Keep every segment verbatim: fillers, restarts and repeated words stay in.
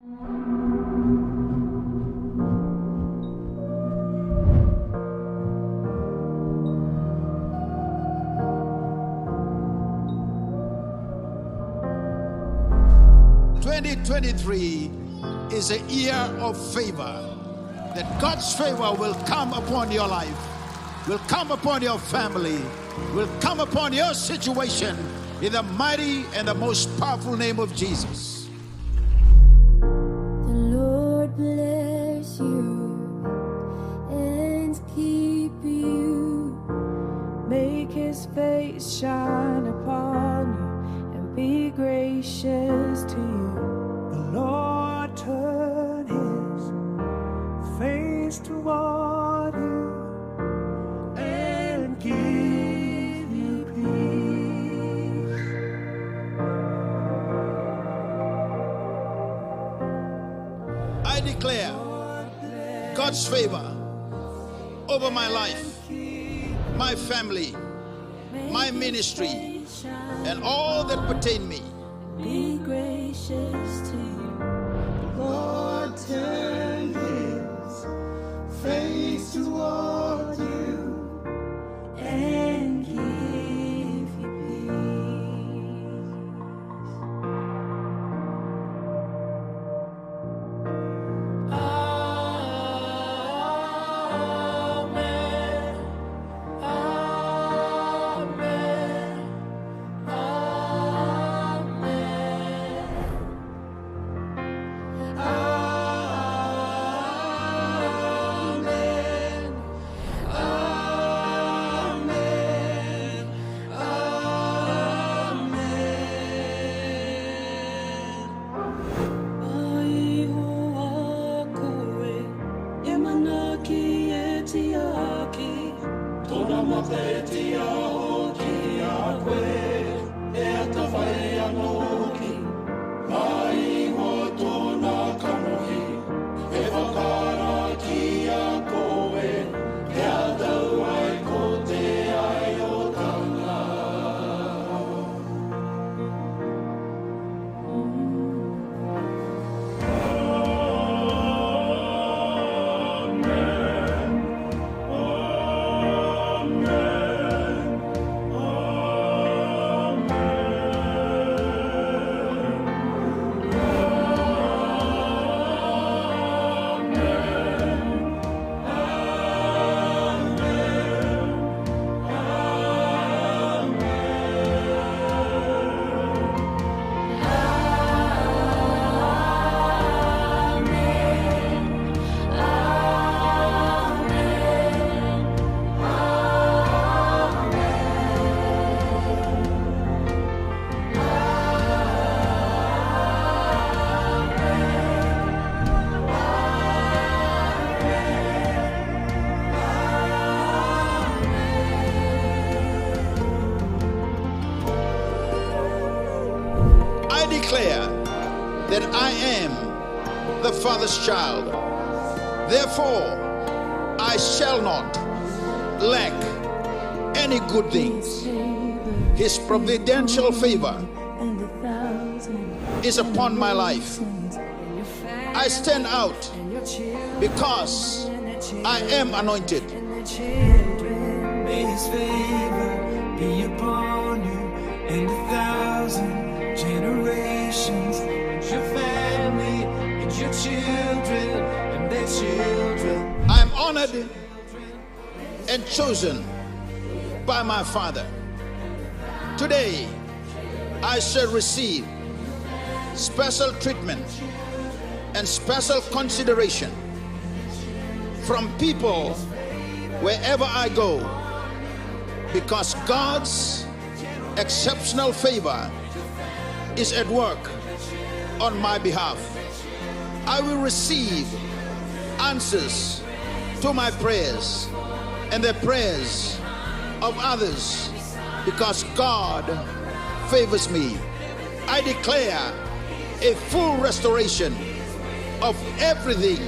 Twenty twenty-three is a year of favor. That God's favor will come upon your life, will come upon your family, will come upon your situation in the mighty and the most powerful name of Jesus. The Lord bless you and keep you. Make his face shine upon you and be gracious to you. The Lord turn his face toward you and give you peace. I declare God's favor over my life, my family, my ministry, and all that pertain me. Be gracious to you. The Lord turn his face toward you and give you peace. Amen. Amen. Amen. Amen. Amen. Amen. Mai o a koe, e manaki e tiaki. Tona mata e tiao ki a koe, e atavai a noki. Mai o tona kamuhi, e vakara ki a koe, e a tau ai ko te ai o tana. I declare that I am the Father's child. Therefore, I shall not lack any good things. His providential favor is upon my life. I stand out because I am anointed. May his favor be upon you and a thousand generations, and your family, and your children, and their children. I am honored and chosen by my Father. Today, I shall receive special treatment and special consideration from people wherever I go, because God's exceptional favor is at work on my behalf. I will receive answers to my prayers and the prayers of others, because God favors me. I declare a full restoration of everything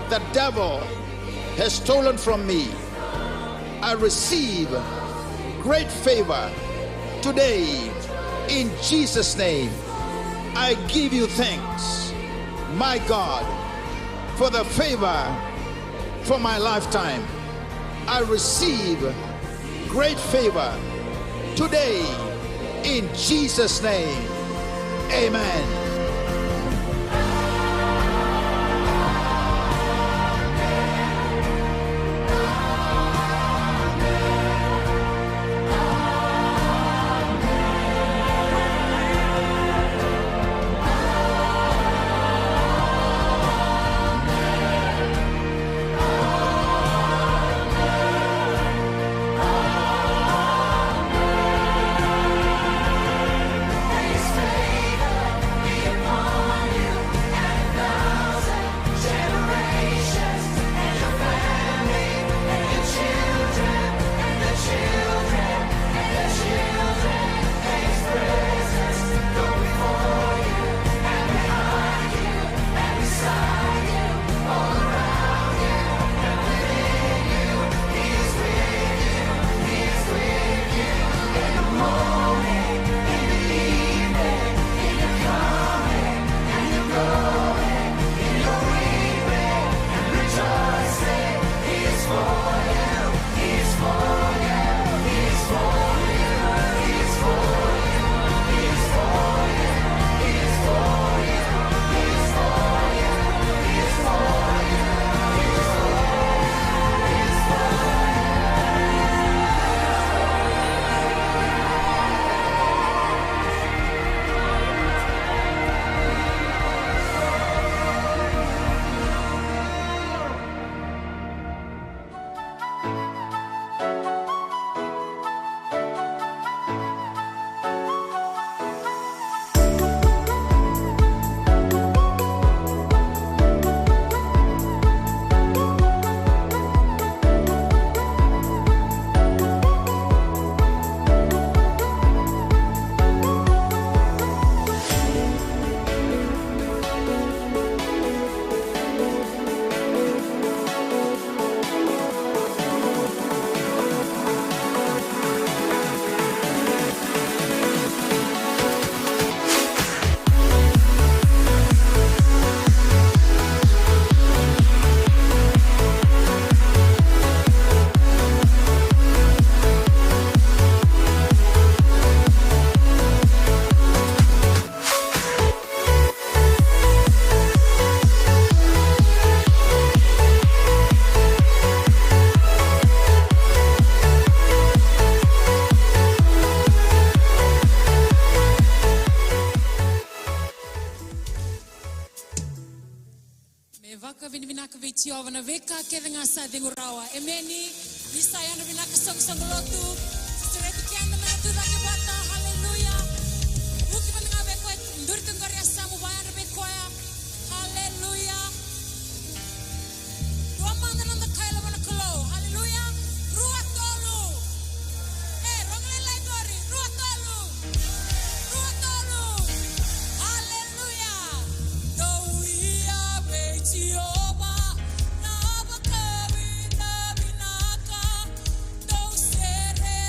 the devil has stolen from me. I receive great favor today in Jesus' name. I give you thanks. My God, for the favor for my lifetime. I receive great favor today in Jesus' name. Amen. Me vakavinavinaka vei Jiova na veika kece ga sa cegu rawa. Emeni. Ni sa yadra vinaka soqosoqo lotu. Sa sureti keda na tucake vata. Haleluya. Vuki mada ga vei koya duri tu qori e yasamu, vakayadra vei koya. Haleluya. Dua mada na noda kaila vua na Kalou. Haleluya. Rua, tolu. E, rogo lailai qori. Rua, tolu. Rua, tolu. Haleluya. Dou ia vei Jiova na vakavinavinaka. Dou sere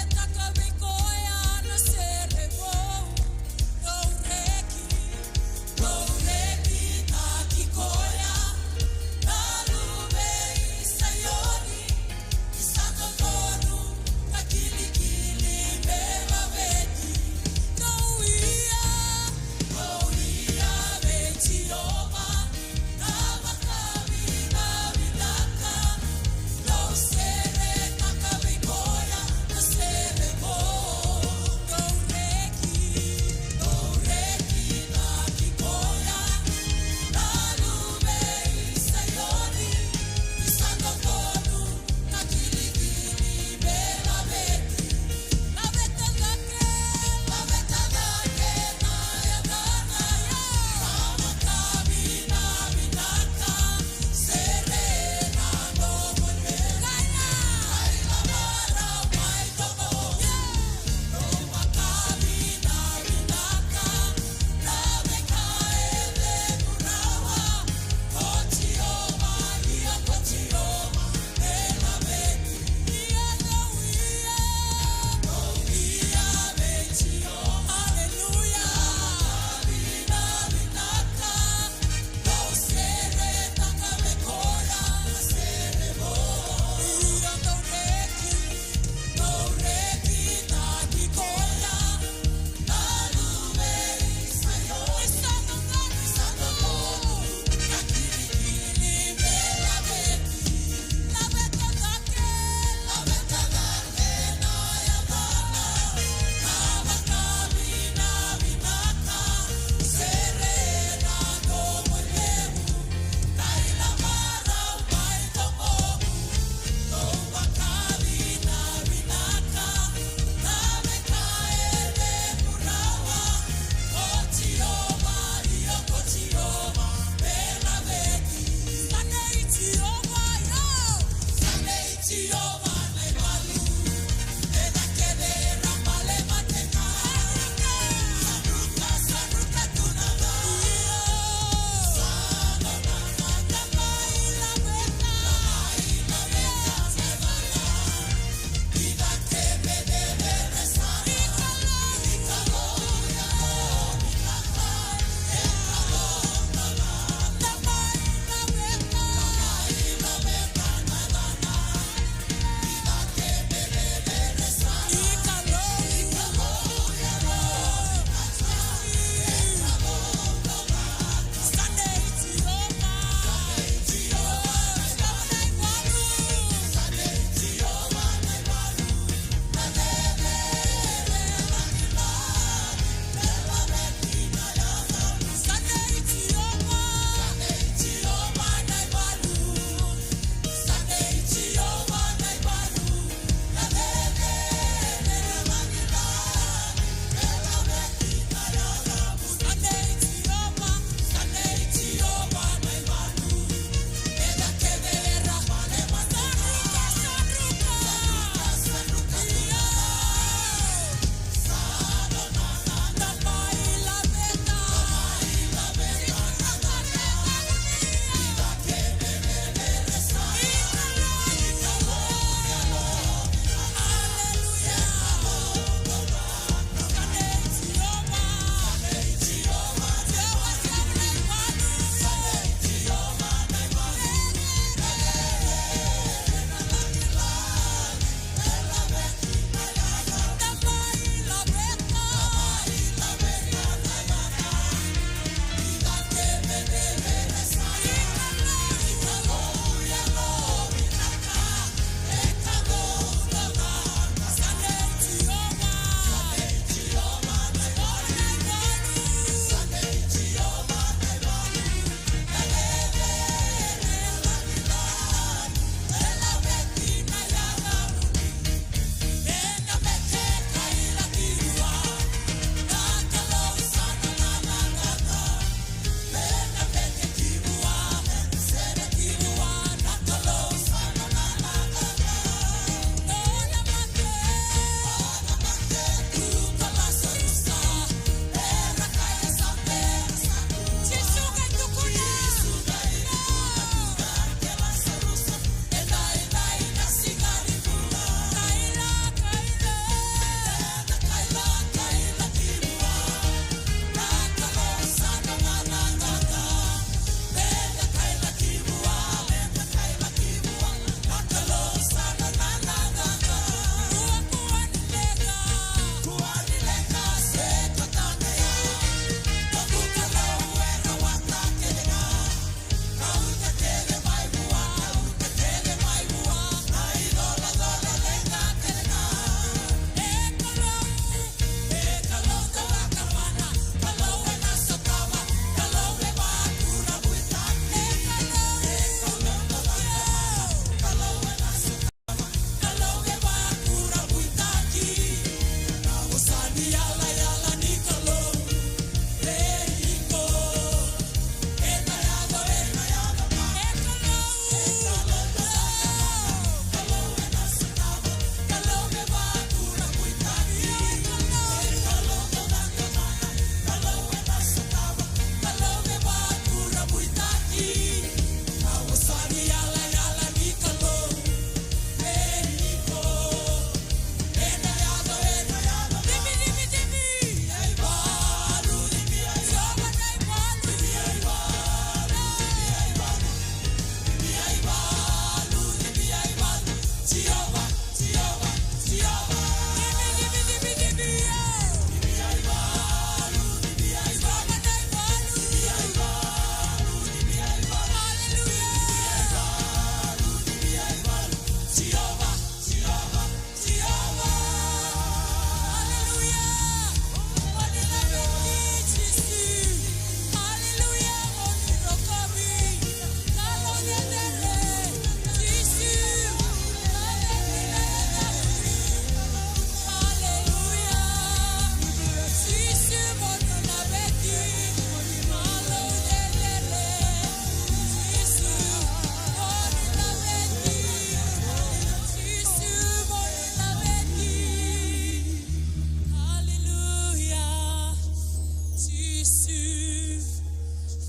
Yesu.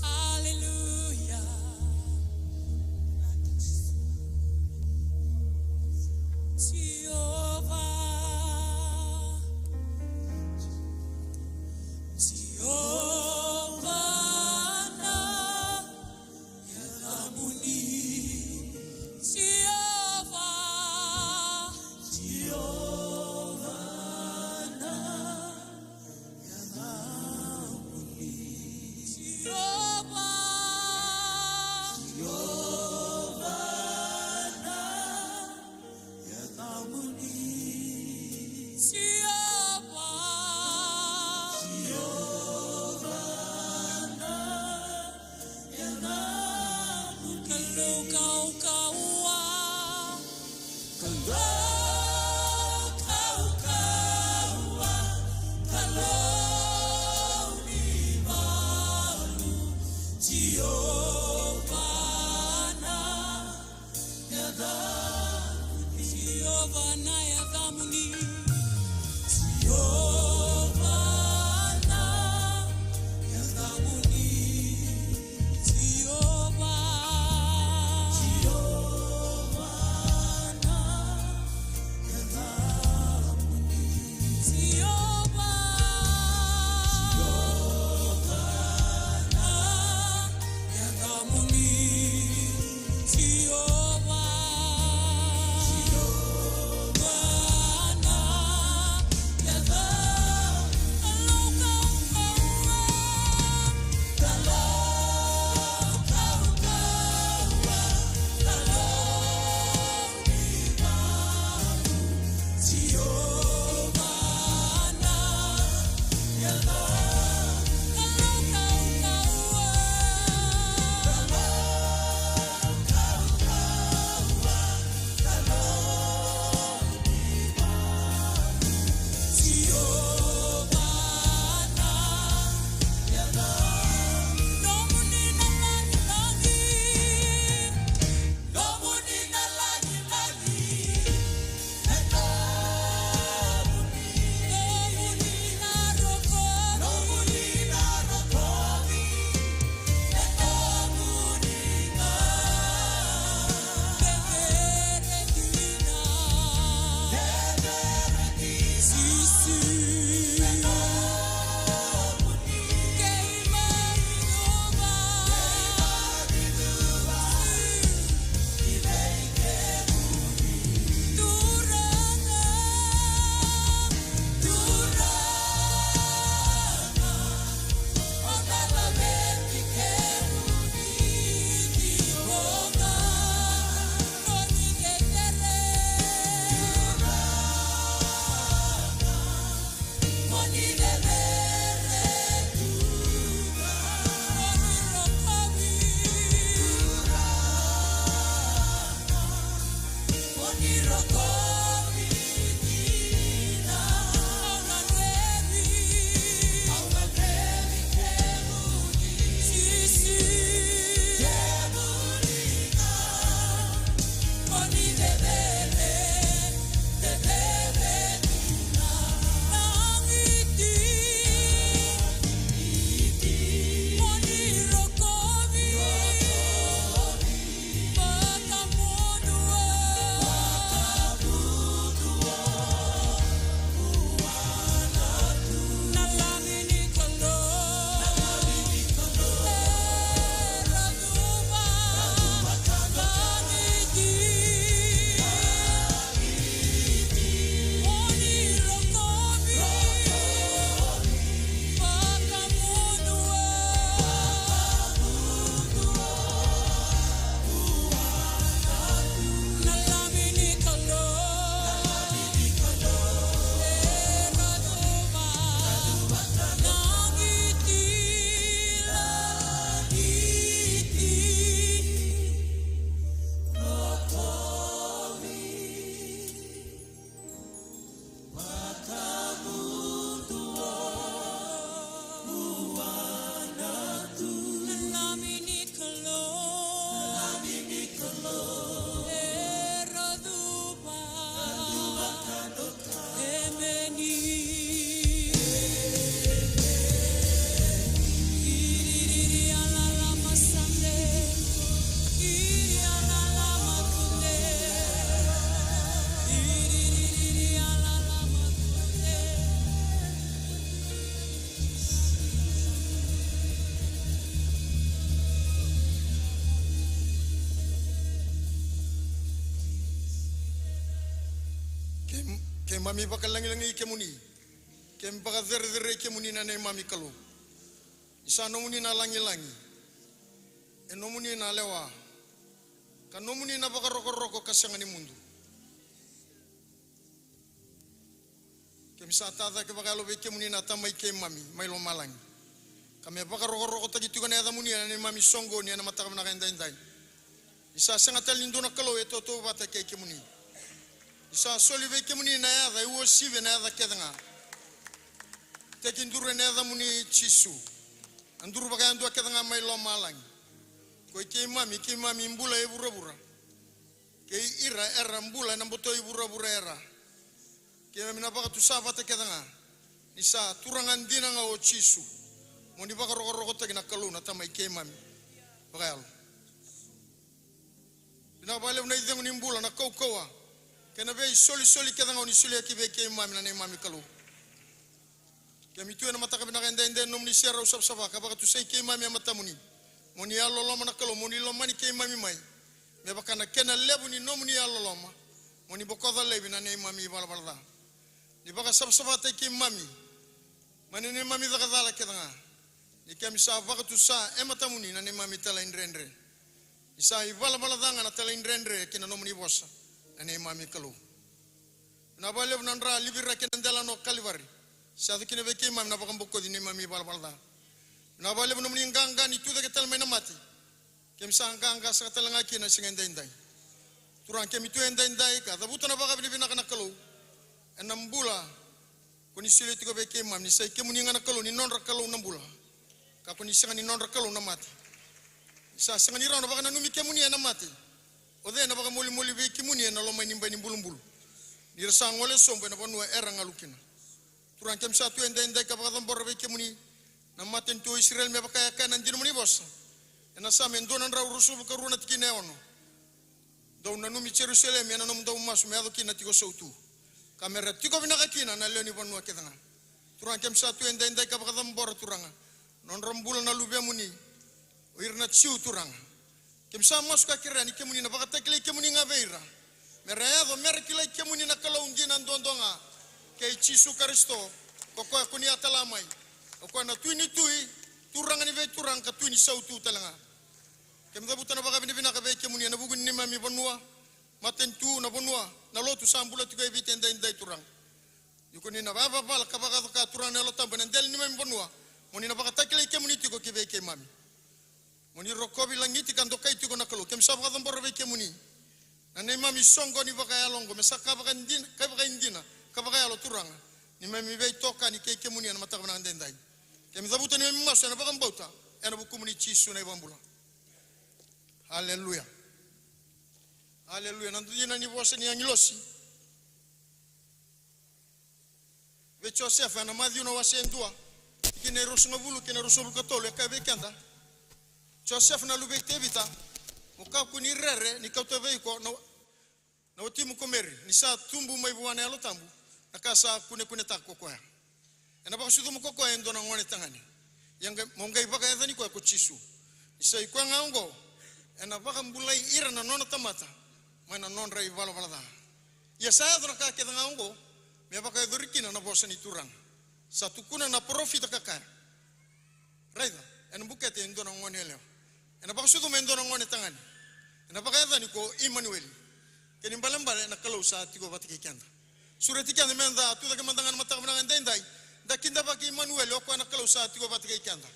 Haleluya. Jiova. Jiova na yacamuni. Jiova. Jiova na yacamuni. Jiova. Jiova na yacamuni. Jiova. Jiova na yacamuni. Kalou kaukauwa. Kalou kaukauwa. Kalou ni valu. Jiova na yacamuni. Jiova na yacamuni. Jiova na yacamuni. Jiova. Jiova. Keimami vakalagilagi kemuni. Keimami vakacerecerei kemuni na neimami Kalou. Ni sa nomuni na lagilagi. E nomuni na lewa. Ka nomuni na vakarokoroko ka sega ni mudu. Keimami sa tacake vakayalo vei kemuni na Tamai keimami mai lomalagi. Ka me vakarokorokotaki tiko na yacamuni ena neimami soqoni ena mataka vinaka edaidai. Ni sa sega tale ni dua na Kalou e tautauvata kei kemuni. Ni sa soli vei kemuni na yaca e uasivi ena yaca kece ga. Tekiduru ena yacamuni Jisu. Na duru vakayadua kece ga mai lomalagi. Ko i keimami, keimami bula e vuravura. Kei ira era bula ena boto i vuravura era. Keimami na vakatusa vata kece ga. Ni sa Turaga dina ga o Jisu. Mo ni vakarokorokotaki na Kalou na Tamai keimami. Vakayalo. Vinaka vakalevu na icegu ni bula, na kaukauwa kei na veisolisoli kece ga o ni solia ki vei keimami na neimami Kalou. Keimami tu ena mataka vinaka edaidai ena nomuni serau savasava ka vakatusai keimami e matamuni. Mo ni yalololoma na Kalou, mo ni lomani keimami mai. Me vaka na kena levu ni nomuni yalololoma, mo ni bokoca laivi na neimami ivalavala ca. Ni vakasavasavataki keimami mai na neimami caka cala kece ga. Ni keimami sa vakatusa e matamuni na neimami talaidredre. Ni sa ivalavala ca ga na talaidredre ki na nomuni vosa, na neimami Kalou. Vinaka vakalevu na dra livira kei na delana o Kalivari. Sa yaco kina vei keimami na vakabokoci ni neimami ivalavala ca. Vinaka vakalevu nomuni qaqa ni tucake tale mai na mate. Keimami sa qaqa saka tale ga kina na siga edaidai. Turaga, keimami tu edaidai ka cavuta na vakavinavinaka na Kalou ena bula ko ni solia tiko vei keimami, ni sa i kemuni ga na Kalou, ni nodra Kalou na bula. Ka ko ni sega ni nodra Kalou na mate. Ni sa sega ni rawa na vakananumi kemuni ena mate. O cei ena vakamolimoli vei kemuni ena loma ni bai ni bulubulu? Ni ra sa gole sobu ena vanua era galu kina. Turaga, keimami sa tu edaidai ka vakacabora vei kemuni na matanitu o Isireli, me vaka e kaya na dina nomuni vosa ena Same e dua na drau ruasagavulu ka rua na tikina e ono. Dou nanumi Jerusalemi ena nomudou masu me yaco kina na tiko sautu, ka me ra tiko vinaka kina na lewe ni vanua kece ga. Turaga, keimami sa tu edaidai ka vakacabora, Turaga, nodra bula na luvemuni, o ira na Jiu, Turaga. Keimami sa masu ka kerea ni kemuni na vakatakilai kemuni ga vei ira, me ra yaco me ra kilai kemuni na Kalou dina duadua ga, kei Jisu Karisito, ko koya ko ni a tala mai. O koya na Tui ni tui, Turaga ni veituraga ka Tui ni sautu tale ga. Keimami cavuta na vakavinavinaka vei kemuni ena vuku ni neimami vanua, matanitu, na vanua, na lotu sa bula tiko e Viti edaidai, Turaga. Ni ko ni na vakavavala ka vakacoka, Turaga, na Yalo Tabu ena dela ni neimami vanua, mo ni na vakatakilai kemuni tiko ki vei keimami. Mo ni rokovi, lagiti ka dokai tiko na Kalou. Keimami sa vakacabora vei kemuni na neimami soqoni vakayalo oqo, me sa ka vakaidina, ka vakaidina, ka vakayalo, Turaga, ni neimami veitokani kei kemuni ena mataka vinaka edaidai. Keimami cavuta neimami masu ena vakabauta ena vukumuni Jisu na iVakabula. Aleluya. Aleluya. Na dina ni vosa ni agilosi vei Josefa ena Maciu na wase e dua, tikina e ruasagavulu kei na ruasagavulu ka tolu, e kaya vei keda: Josefa na luve i Tevita, mo kakua ni rere ni kauta vei iko na, na watimu ko Meri, ni sa tubu mai vua na Yalo Tabu na ka sa kunekunetaka ko koya. Ena vakasucuma ko koya e dua na gone tagane. Ia qai, mo qai vakayacani koya ko Jisu. Ni sa i koya ga oqo, ena vakabulai ira na nona tamata mai na nodra ivalavala ca. Ia sa yaco na ka kece ga oqo me vakayacori kina na vosa ni Turaga. Sa tukuna na parofita ka kaya: Raica, ena bukete e dua na gone yalewa. Ena vakasucuma e dua na gone tagane. Ena vakayacani ko Imanueli. Kena ibalebale na Kalou sa tiko vata kei keda. Sureti keda meda tucake mada ga na mataka vinaka edaidai. Da kidavaki Imanueli, o koya na Kalou sa tiko vata kei keda.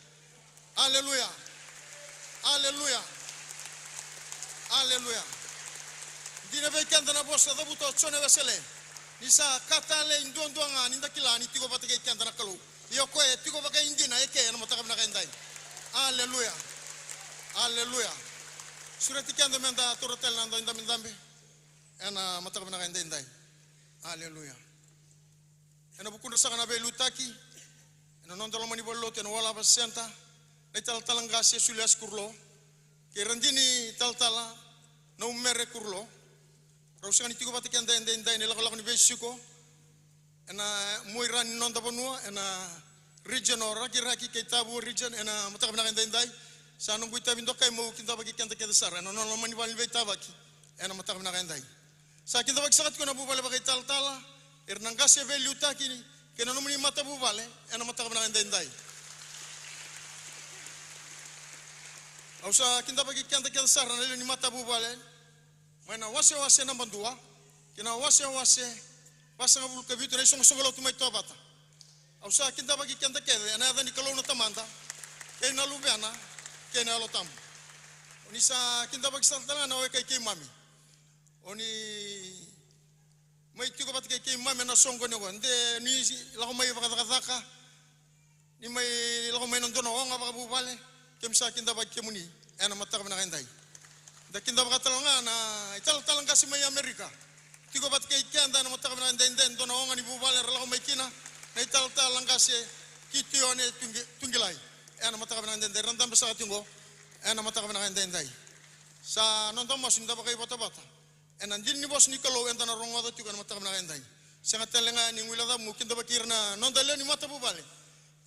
Aleluya. Aleluya. Aleluya. Dina vei keda na vosa cavuta o Jone Wesele. Ni sa ka talei duadua ga ni da kila ni tiko vata kei keda na Kalou. Ia o koya e tiko vakaidina eke ena mataka vinaka edai. Aleluya. Aleluya. Sureti keda meda taura tale na noda idabedabe ena mataka vinaka edaidai. Aleluya. Ena vukudra saka na veiliutaki ena noda loma ni valenilotu ena World Harvest Centre, na italatala qase Suliasi Kurulo kei Radini talatala Naumere Kurulo. Rau sega ni tiko vata kei keda edaidai ena ilakolako ni veisiko ena muaira ni noda vanua, ena region o Rakiraki kei Tavua region, ena mataka vinaka edaidai. Sa noqu itavi dokai meu kidavaki keda kece sara ena nona loma ni vale ni veitavaki ena mataka vinaka edai. Sa kidavaki saka tiko na vuvale vakaitalatala Ira na qase veiliutaki kei na nomuni matavuvale ena mataka vinaka edaidai. Au sa kidavaki keda kece sara na lewe ni matavuvale mai na wasewase naba dua kei na wasewase vasagavulu ka vitu na isoqosoqo lotu mai Tovata. Au sa kidavaki keda kece ena yaca ni Kalou na Tamada kei na Luvena kei na Yalo Tabu. O ni sa kidavaki sara tale ga na weka i keimami. O ni mai tiko vata kei keimami ena soqo ni oqo. De ni lako mai vakacakacaka, ni mai lako mai na dua na oga vakavuvale, keimami sa kidavaki kemuni ena mataka vinaka edai. Da kidavaka tale ga na italatala qase mai Amerika. Tiko vata kei keda ena mataka vinaka edaidai, dua na oga ni vuvale era lako mai kina, na italatala qase Kitione Tuqi-, Tuqilai. Ena mataka vinaka edaidai, ra dabe saka tiko ena mataka vinaka edaidai. Sa noda masu ni da vakaivotavota ena dina ni vosa ni Kalou eda na rogoca tiko ena mataka vinaka edai. Sega tale ga ni guilecavi meu kidavaki ira na noda lewe ni matavuvale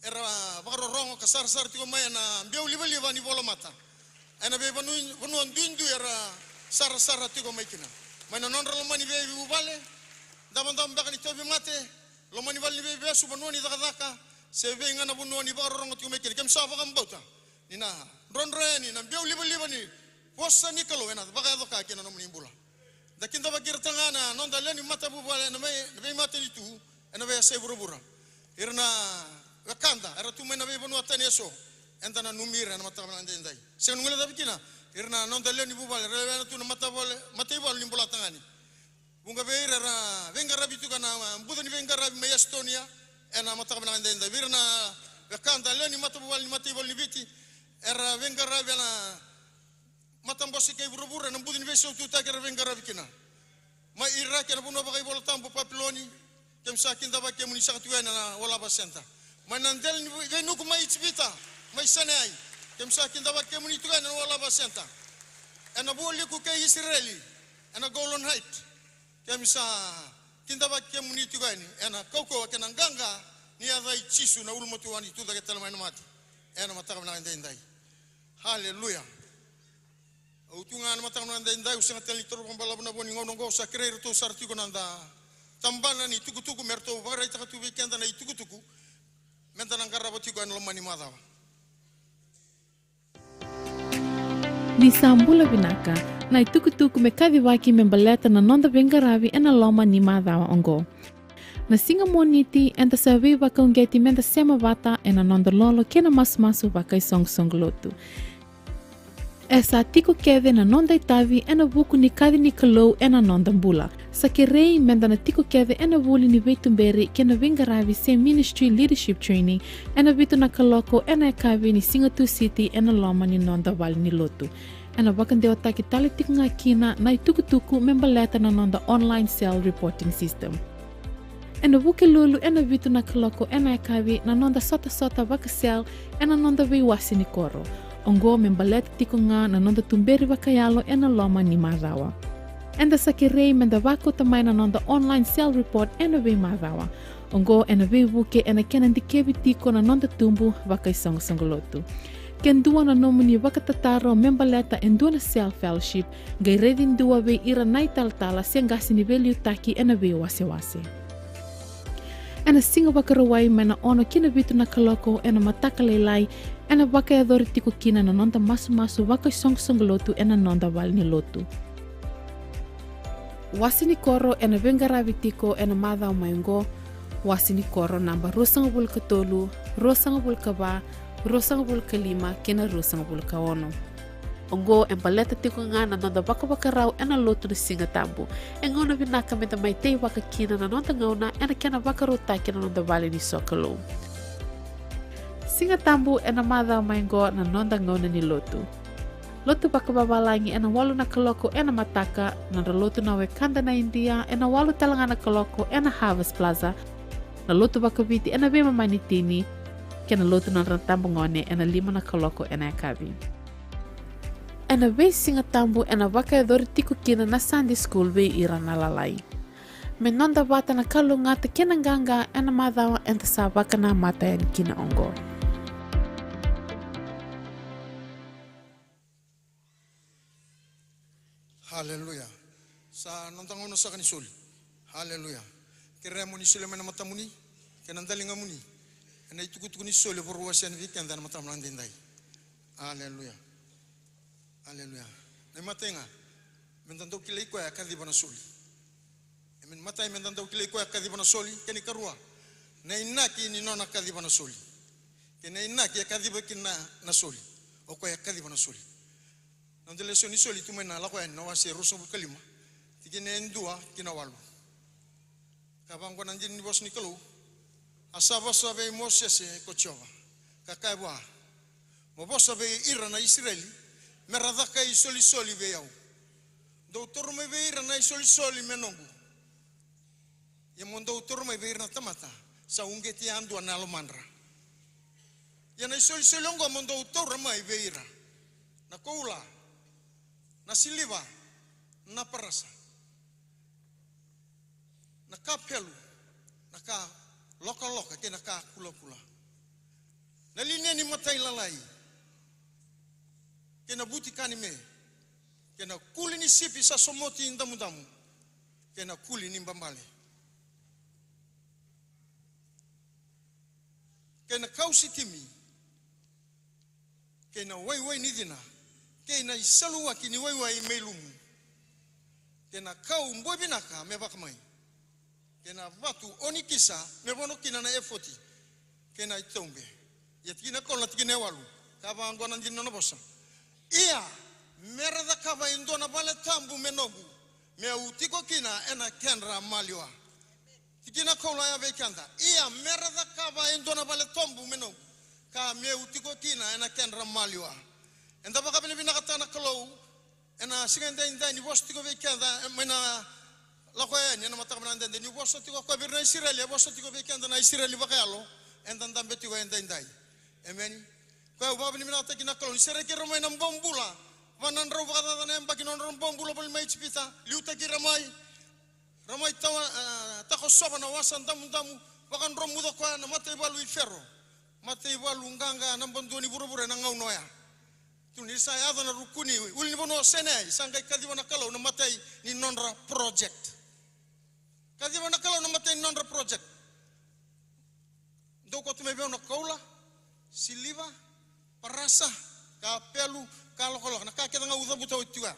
era vakarorogo ka sarasara tiko mai ena biau livaliva ni volamata ena veivanua, vanua duidui era sarasara tiko mai kina. Mai na nodra loma ni veivuvale, davodavo beka ni tauvimate, loma ni vale ni veivesu, vanua ni cakacaka, se vei ga na vanua ni vakarorogo tiko mai kina. Keimami sa vakabauta ni na drodro yani na biau livaliva ni vosa ni Kalou ena vakayaco ka kina nomuni bula. Da kidavaki ira tale ga na noda lewe ni matavuvale ena vei, na veimatanitu ena veiyasai vuravura. Ira na wekada era tu mai na veivanua tani eso, eda nanumi ira ena mataka vinaka edaidai. Sega ni guilecavi kina ira na noda lewe ni vuvale era lewena tu na matavuvale, mataivalu ni Bolatagane. Vuqa vei ira era veiqaravi tiko ena buca ni veiqaravi mai Estonia ena mataka vinaka edaidai. Vei ira na wekada lewe ni matavuvale ni mataivalu ni Viti era veiqaravi ena matabose kei vuravura ena buca ni veisaututaki era veiqaravi kina. Mai Iraki ena vanua vakaivolatabu Papiloni, keimami sa kidavaki kemuni saka tiko yani ena Walava Center. Mai na dela ni veinuku mai Ijipita, mai Sinai, keimami sa kidavaki kemuni tiko yani ena Walava Center. Ena vualiku kei Isireli, ena Golan Heights, keimami sa kidavaki kemuni tiko yani ena kaukauwa kei na qaqa ni yaca i Jisu na ulumatua ni tucake tale mai na mate. Ena mataka vinaka edaidai. Haleluya. Au tu ga ena mataka vinaka edaidai, au sega tale ni toro vakabalavu na vo ni gauna oqo, au sa kerei iratou sara tiko na noda tabana ni tukutuku me ratou vakaraitaka tu vei keda na itukutuku meda na qarava tiko ena loma ni macawa. Ni sa bula vinaka, na itukutuku me kacivaki me baleta na noda veiqaravi ena loma ni macawa oqo. Na siga Moniti eda sa veivakauqeti meda sema vata ena noda lolo kei na masumasu vakaisoqosoqo lotu. E sa tiko kece na noda itavi ena vuku ni kaci ni Kalou ena noda bula. Sa kerei meda na tiko kece ena vuli ni veituberi kei na veiqaravi se ministry leadership training ena vitu na kaloko ena yakavi ni siga Tusiti ena loma ni noda vale ni lotu. Ena vakadewataki tale tiko ga kina na itukutuku me baleta na noda online cell reporting system. Ena Vukelulu ena vitu na kaloko ena yakavi na noda sotasota vaka-cell ena noda veiwase ni koro. Oqo me baleta tiko ga na noda tuberi vakayalo ena loma ni macawa. Eda sa kerei meda vakauta mai na noda online cell report ena veimacawa. Oqo ena veivuke ena kena dikevi tiko na noda tubu vakaisoqosoqo lotu. Ke dua na nomuni vakatataro me baleta e dua na cell fellowship, qai raici dua vei ira na italatala se qase ni veiliutaki ena veiwasewase. Ena Siga Vakarauwai mai na ono ki na vitu na kaloko ena mataka lailai, ena vakayacori tiko kina na noda masumasu vakaisoqosoqo lotu ena noda vale ni lotu. Wase ni koro ena veiqaravi tiko ena macawa mai oqo, wase ni koro naba ruasagavulu ka tolu, ruasagavulu ka va, ruasagavulu ka lima kei na ruasagavulu ka ono. Oqo e baleta tiko ga na noda vakavakarau ena lotu na Siga Tabu. E gauna vinaka meda mai teivaka kina na noda gauna ena kena vakarautaki na noda vale ni sokalou. Siga Tabu ena macawa mai oqo na noda gauna ni lotu. Lotu vakavavalagi ena walu na kaloko ena mataka, nodra lotu na wekada na Idia ena walu tale ga na kaloko ena Harvest Plaza, na lotu vakaviti ena veimama ni tini, kei na lotu nodra na tabagone ena lima na kaloko ena yakavi. Ena veisiga tabu ena vakayacori tiko kina na Sunday school vei ira na lalai. Me noda vata na kalougata kei na qaqa ena macawa eda sa vakanamata yani kina oqo. Haleluya. Sa noda gauna saka ni soli. Haleluya. Kerea mo ni solia mai na matamuni kei na daligamuni ena itukutuku ni soli e vakarau wasea vei keda ena mataka vinaka edaidai. Aleluya. Aleluya. Na imatai ga, meda dau kilai koya e kaciva na soli. Emeni. Matai, meda dau kilai koya e kaciva na soli. Kena ikarua, na inaki ni nona kaciva na soli. Kei na inaki e kaciva kina na soli. O koya e kaciva na soli. Na noda lesoni soli tu mai na Lako Yani na wase e ruasagavulu ka lima, tikina e dua ki na walu. Ka vaqo na dina ni vosa ni Kalou: A sa vosa vei Mosese ko Jiova, ka kaya vua: Mo vosa vei ira na Isireli me ra caka isolisoli vei au. Dou taura mai vei ira na isolisoli me noqu. Ia mo dou taura mai vei ira na tamata sa uqeti yadua na yalomadra. Ia na isolisoli oqo mo dou taura mai vei ira: na koula, na siliva, na parasa, na kapelu, na ka lokaloka kei na ka kulakula, na lineni matailalai, kei na vutika ni me, kei na kuli ni sipi sa somoti damudamu, kei na kuli ni babale, kei na kau sitimi, kei na waiwai ni cina, kei na isaluwaki ni waiwai me ilumu, kei na kau boi vinaka me vakamai, kei na vatu onikisa me vono kina na efoti, kei na itaube. Ia tikina e kolu, na tikina e walu, ka vaqo na dina ni nona vosa: Ia me ra cakava e dua na vale tabu me noqu, meu tiko kina ena kedra maliwa. Tikina e kolu ya vei keda: Ia me ra cakava e dua na vale tabu me noqu, ka meu tiko kina ena kedra maliwa. Eda vakavinavinakataka na Kalou ena siga edaidai ni vosa tiko vei keda, e, mai na Lako Yani ena mataka vinaka edaidai. Ni vosa tiko o koya vei ira na Isireli, e vosa tiko vei keda na Isireli vakayalo eda dabe tiko edaidai. Emeni. Koya au vakavinavinakataki na Kalou ni sereki ira mai na bobula, va na drau vakacaca na yabaki ni nodra bobula voli mai Ijipita, liutaki ira mai. Ra mai tawa, e, takosova na Wasa Damudamu, vakadromuca koya na mataivalu i Fero, mataivalu qaqa naba dua ni vuravura ena gauna oya. Tu ni sa yaco na ruku ni ulunivanua o Saineai, sa qai kaciva na Kalou na imatai ni nodra project. Kaciva na Kalou na imatai ni nodra project. Dou kauta mai vei au na koula, siliva, parasa, kapelu, ka lokaloka, na ka kece ga au cavuta oti tiko ya.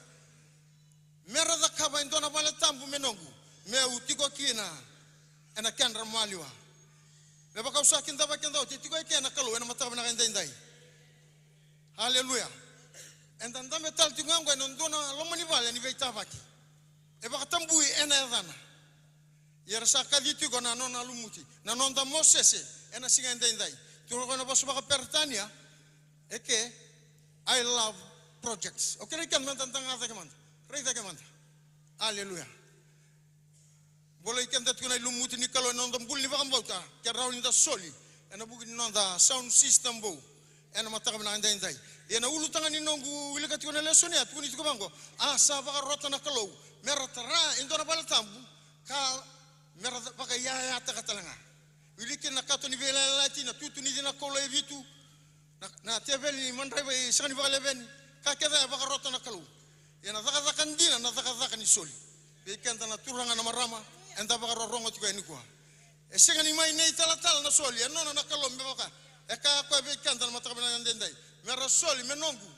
Me ra cakava e dua na vale tabu me noqu, meu tiko kina ena kedra maliwa. Me vaka au sa kidavaki keda oti, e tiko eke na Kalou ena mataka vinaka edaidai. Aleluya. Eda dabe tale tiko ga oqo ena dua na loma ni vale ni veitavaki. E vakatabui ena yacana. Ia era sa kaci tiko na nona lumuti, na noda Mosese ena siga edaidai. Tukuna o koya na vosa vakaperitania, eke, I love projects. O keda, keda meda daga cake mada, rai cake mada. Aleluya. Volai keda tiko na ilumuti ni Kalou ena noda bula ni vakabauta, ke rawa ni da soli ena vuku ni noda sound system vou ena mataka vinaka edaidai. Ia na ulutaga ni noqu wilika tiko na lesoni ya, tukuni tiko vaqo: A sa vakarota na Kalou me ra tara e dua na vale tabu, ka me ra ca-, vakaiyayataka tale ga. Wili kina na kato ni veiyalayalati, na tutu ni cina koula e vitu, na, na teveli ni madrai vei sega ni vakaleveni, ka kece e vakarota na Kalou. Ia na cakacaka dina, na cakacaka ni soli. Vei keda na turaga, na marama eda vakarorogo tiko yani nikua, e sega ni mai nei talatala na soli, e nona na Kalou. Me vaka e kaya o koya vei keda na mataka vinaka edaidai, me ra soli me noqu.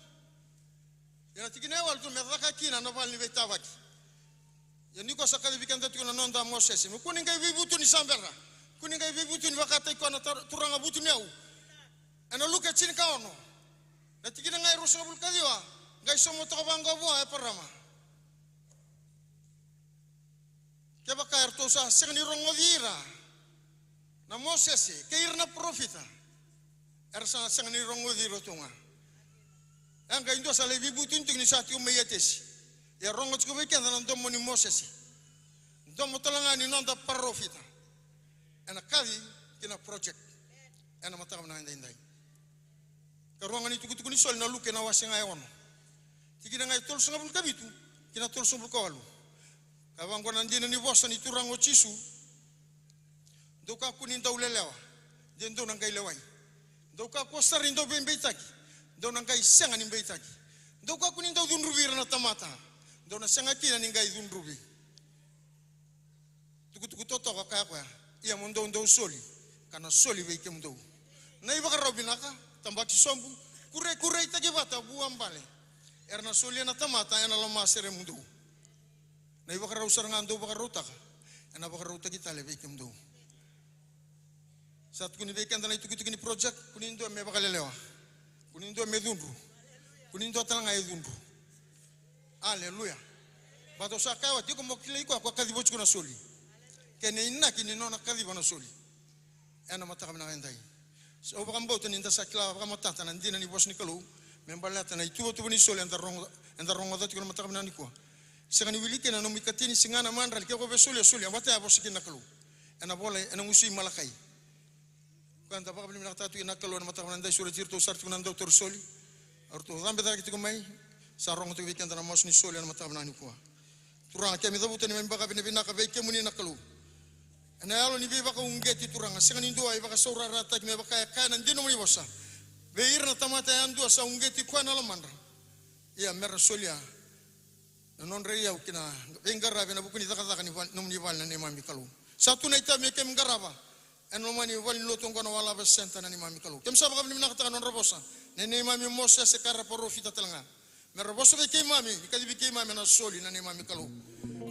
Ia na tikina e walu tu, me caka kina na vale ni veitavaki. Ia nikua sa kacivi keda tiko na noda Mosese. Me kua ni qai veivutuni, sa bera. Kua ni qai veivutuni vakataki koya na tar-, turaga vutuniyau. Ena Luke tinikaono, na tikina ga e ruasagavulu ka ciwa, qai sauma toka vaqo vua o Eparama: Kevaka eratou sa sega ni rogoci ira na Mosese kei ira na parofita, era sa sega ni rogoci iratou ga. E qai dua sa lai veivutuni tiko ni sa tiko mai Etesi. Ia rogo tiko vei keda na domo ni Mosese, domo tale ga ni noda parofita, ena kaci ki na project ena mataka vinaka edaidai. Karua ga ni tukutuku ni soli, na Luke na wase ga e ono, tikina ga e tolusagavulu ka vitu ki na tolusagavulu ka walu. Ka vaqo na dina ni vosa ni Turaga o Jisu: Dou kakua ni dau lelewa, de dou na qai lewai. Dou kakua sara ni dau veibeitaki, dou na qai sega ni beitaki. Dou kakua ni dau cudruvi ira na tamata, dou na sega kina ni qai cudruvi. tukutuku totoka, kaya koya, ia mo dou dau soli, ka na soli vei kemudou. Na ivakarau vinaka, tabaki sobu, kure, kureitaki vata, vuabale. Era na solia na tamata ena lomaseremudou. Na ivakarau sara ga dou vakarautaka, ena vakarautaki tale vei kemudou. Sa tukuni vei keda na itukutuku ni project, kua ni dua me vakalelewa, kua ni dua me cudru, kua ni dua tale ga e cudru. Aleluya. Baleta au sa kaya oti, iko mo kilai koya, koya kaciva oti iko na soli. Kena inaki ni nona kaciva na soli. Ena mataka vinaka edai. Sa au vakabauta ni da sa kila vakamatata na dina ni vosa ni Kalou, me baleta na ituvatuva ni soli eda rogo, eda rogoca tiko na mataka vinaka nikua. Sega ni wili kina na nomu ikatini, siga, na madrali, ke ko via solia, solia, vata ya vosa kina na Kalou. Ena vola, ena gusu i Malakai. Koya eda vakavinavinakataka tiko na Kalou ena mataka vinaka edai, sureti iratou sara tiko na dautauri soli. Eratou cabe cake tiko mai, sa rogo tiko vei keda na masu ni soli ena mataka vinaka nikua. Turaga, keimami cavuta na neimami vakavinavinaka vei kemuni na Kalou. Ena yalo ni veivakauqeti, Turaga, sega ni dua e vakasaurarataki me vaka e kaya na dina ni nomuni vosa. Vei ira na tamata yadua sa uqeti koya na lomadra, ia mera solia na nodra iyau ki na veiqaravi ena vuku ni cakacaka ni val-, nomuni vale na neimami Kalou. Sa tu na itavi me keimami qarava ena loma ni valenilotu oqo na One Love Centre na neimami Kalou. Keimami sa vakavinavinakataka na nodra vosa na neimami Mosese kei ira na parofita tale ga. Mera vosa vei keimami, ni kacivi keimami ena soli na neimami Kalou.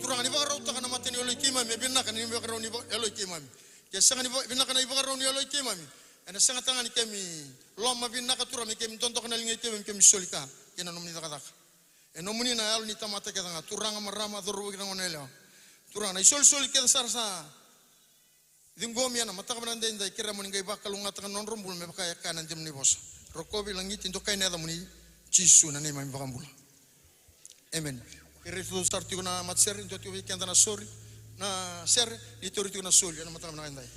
Turaga, ni vakarautaka na mata ni yalo i keimami, e vinaka na ivakarau ni va-, yalo i keimami. Ke sega ni va-, vinaka na ivakarau ni yalo i keimami, ena sega tale ga ni keimami lomavinaka, Turaga, me keimami dodoka na liga i keimami, keimami soli ka ki na nomuni cakacaka. E nomuni na yalo ni tamata kece ga, turaga, marama, cauravou kei na goneyalewa. Turaga, na isolisoli kece sara sa ciqomi ena mataka vinaka edaidai, kerea mo ni qai vakalougatataka na nodra bula me vaka e kaya na dina ni nomuni vosa. Rokovi, lagiti, dokai na yacamuni, Jisu na neimami iVakabula. Emeni. Kerei iratou sara tiko na matasere, dua tiko vei keda na sori, na sere, ni tauri tiko na soli ena mataka vinaka edaidai.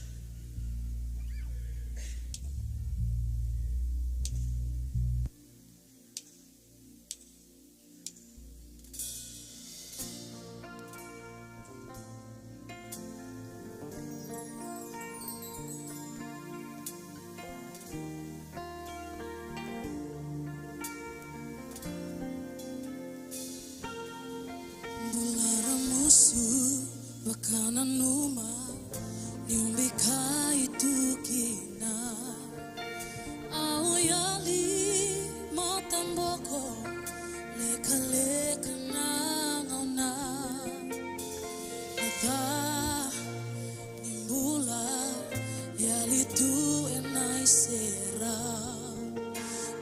Bula ra musu, vakananuma, niu bikai tu kina. Au yali mataboko, lekaleka na gauna. Na ca ni bula, yali tu ena iserau.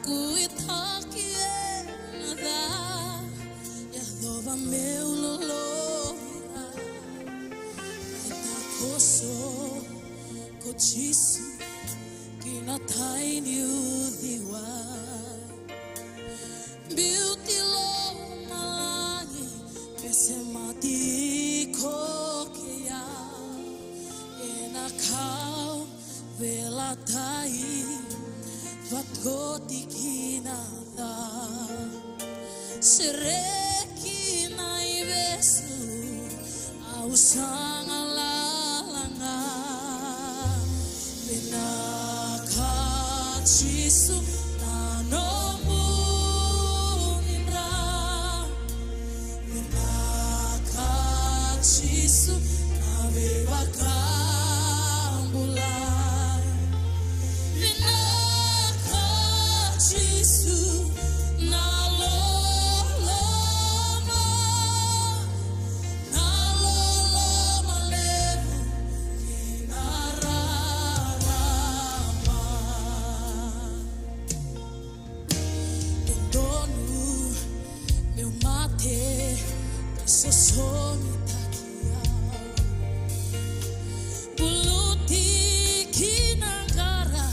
Kuitaki ena ca, yacova meu lolovira. E takoso ko Jisu ki na tai ni uciwai. Biuti lomalagi, me semati iko kei au. Ena kauveilatai, vakoti ki na ca. Sereki na ivesu, au sa galala ga. Vinaka Jisu na nomuni dra. Vinaka Jisu na veivakabulai. Vinaka Jisu na loloma, na loloma levu kei na rarama. Dodonu meu mate, ka sosomitaki au. Buluti ki na qara,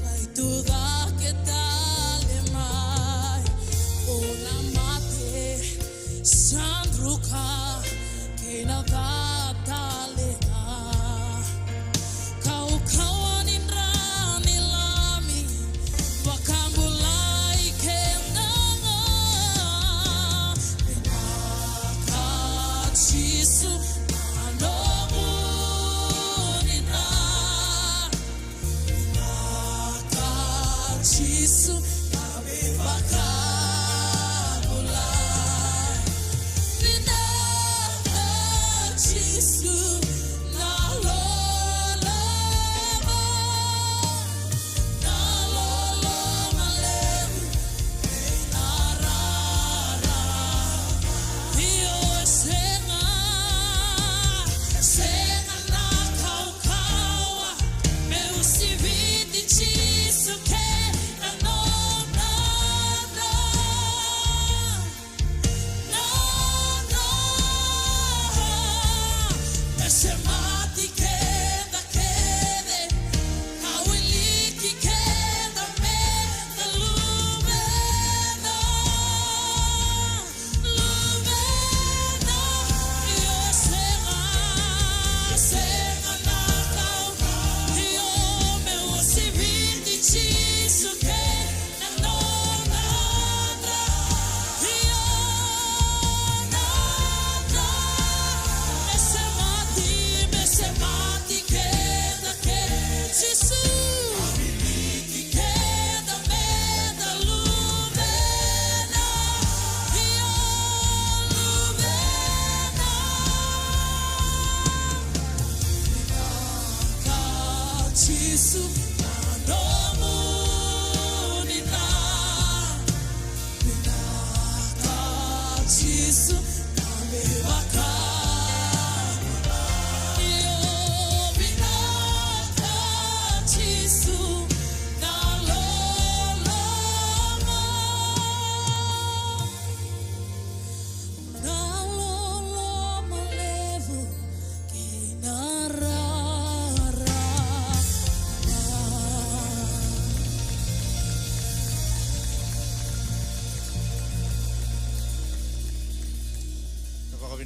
qai tucake tale mai. O na mate sa druka kei na ca tale ga. Kaukauwa ni dra ni Lami, vakabulai keda ga. Vinaka Jisu na nomuni dra. Vinaka Jisu na veivakabulai. Vinaka Jisu.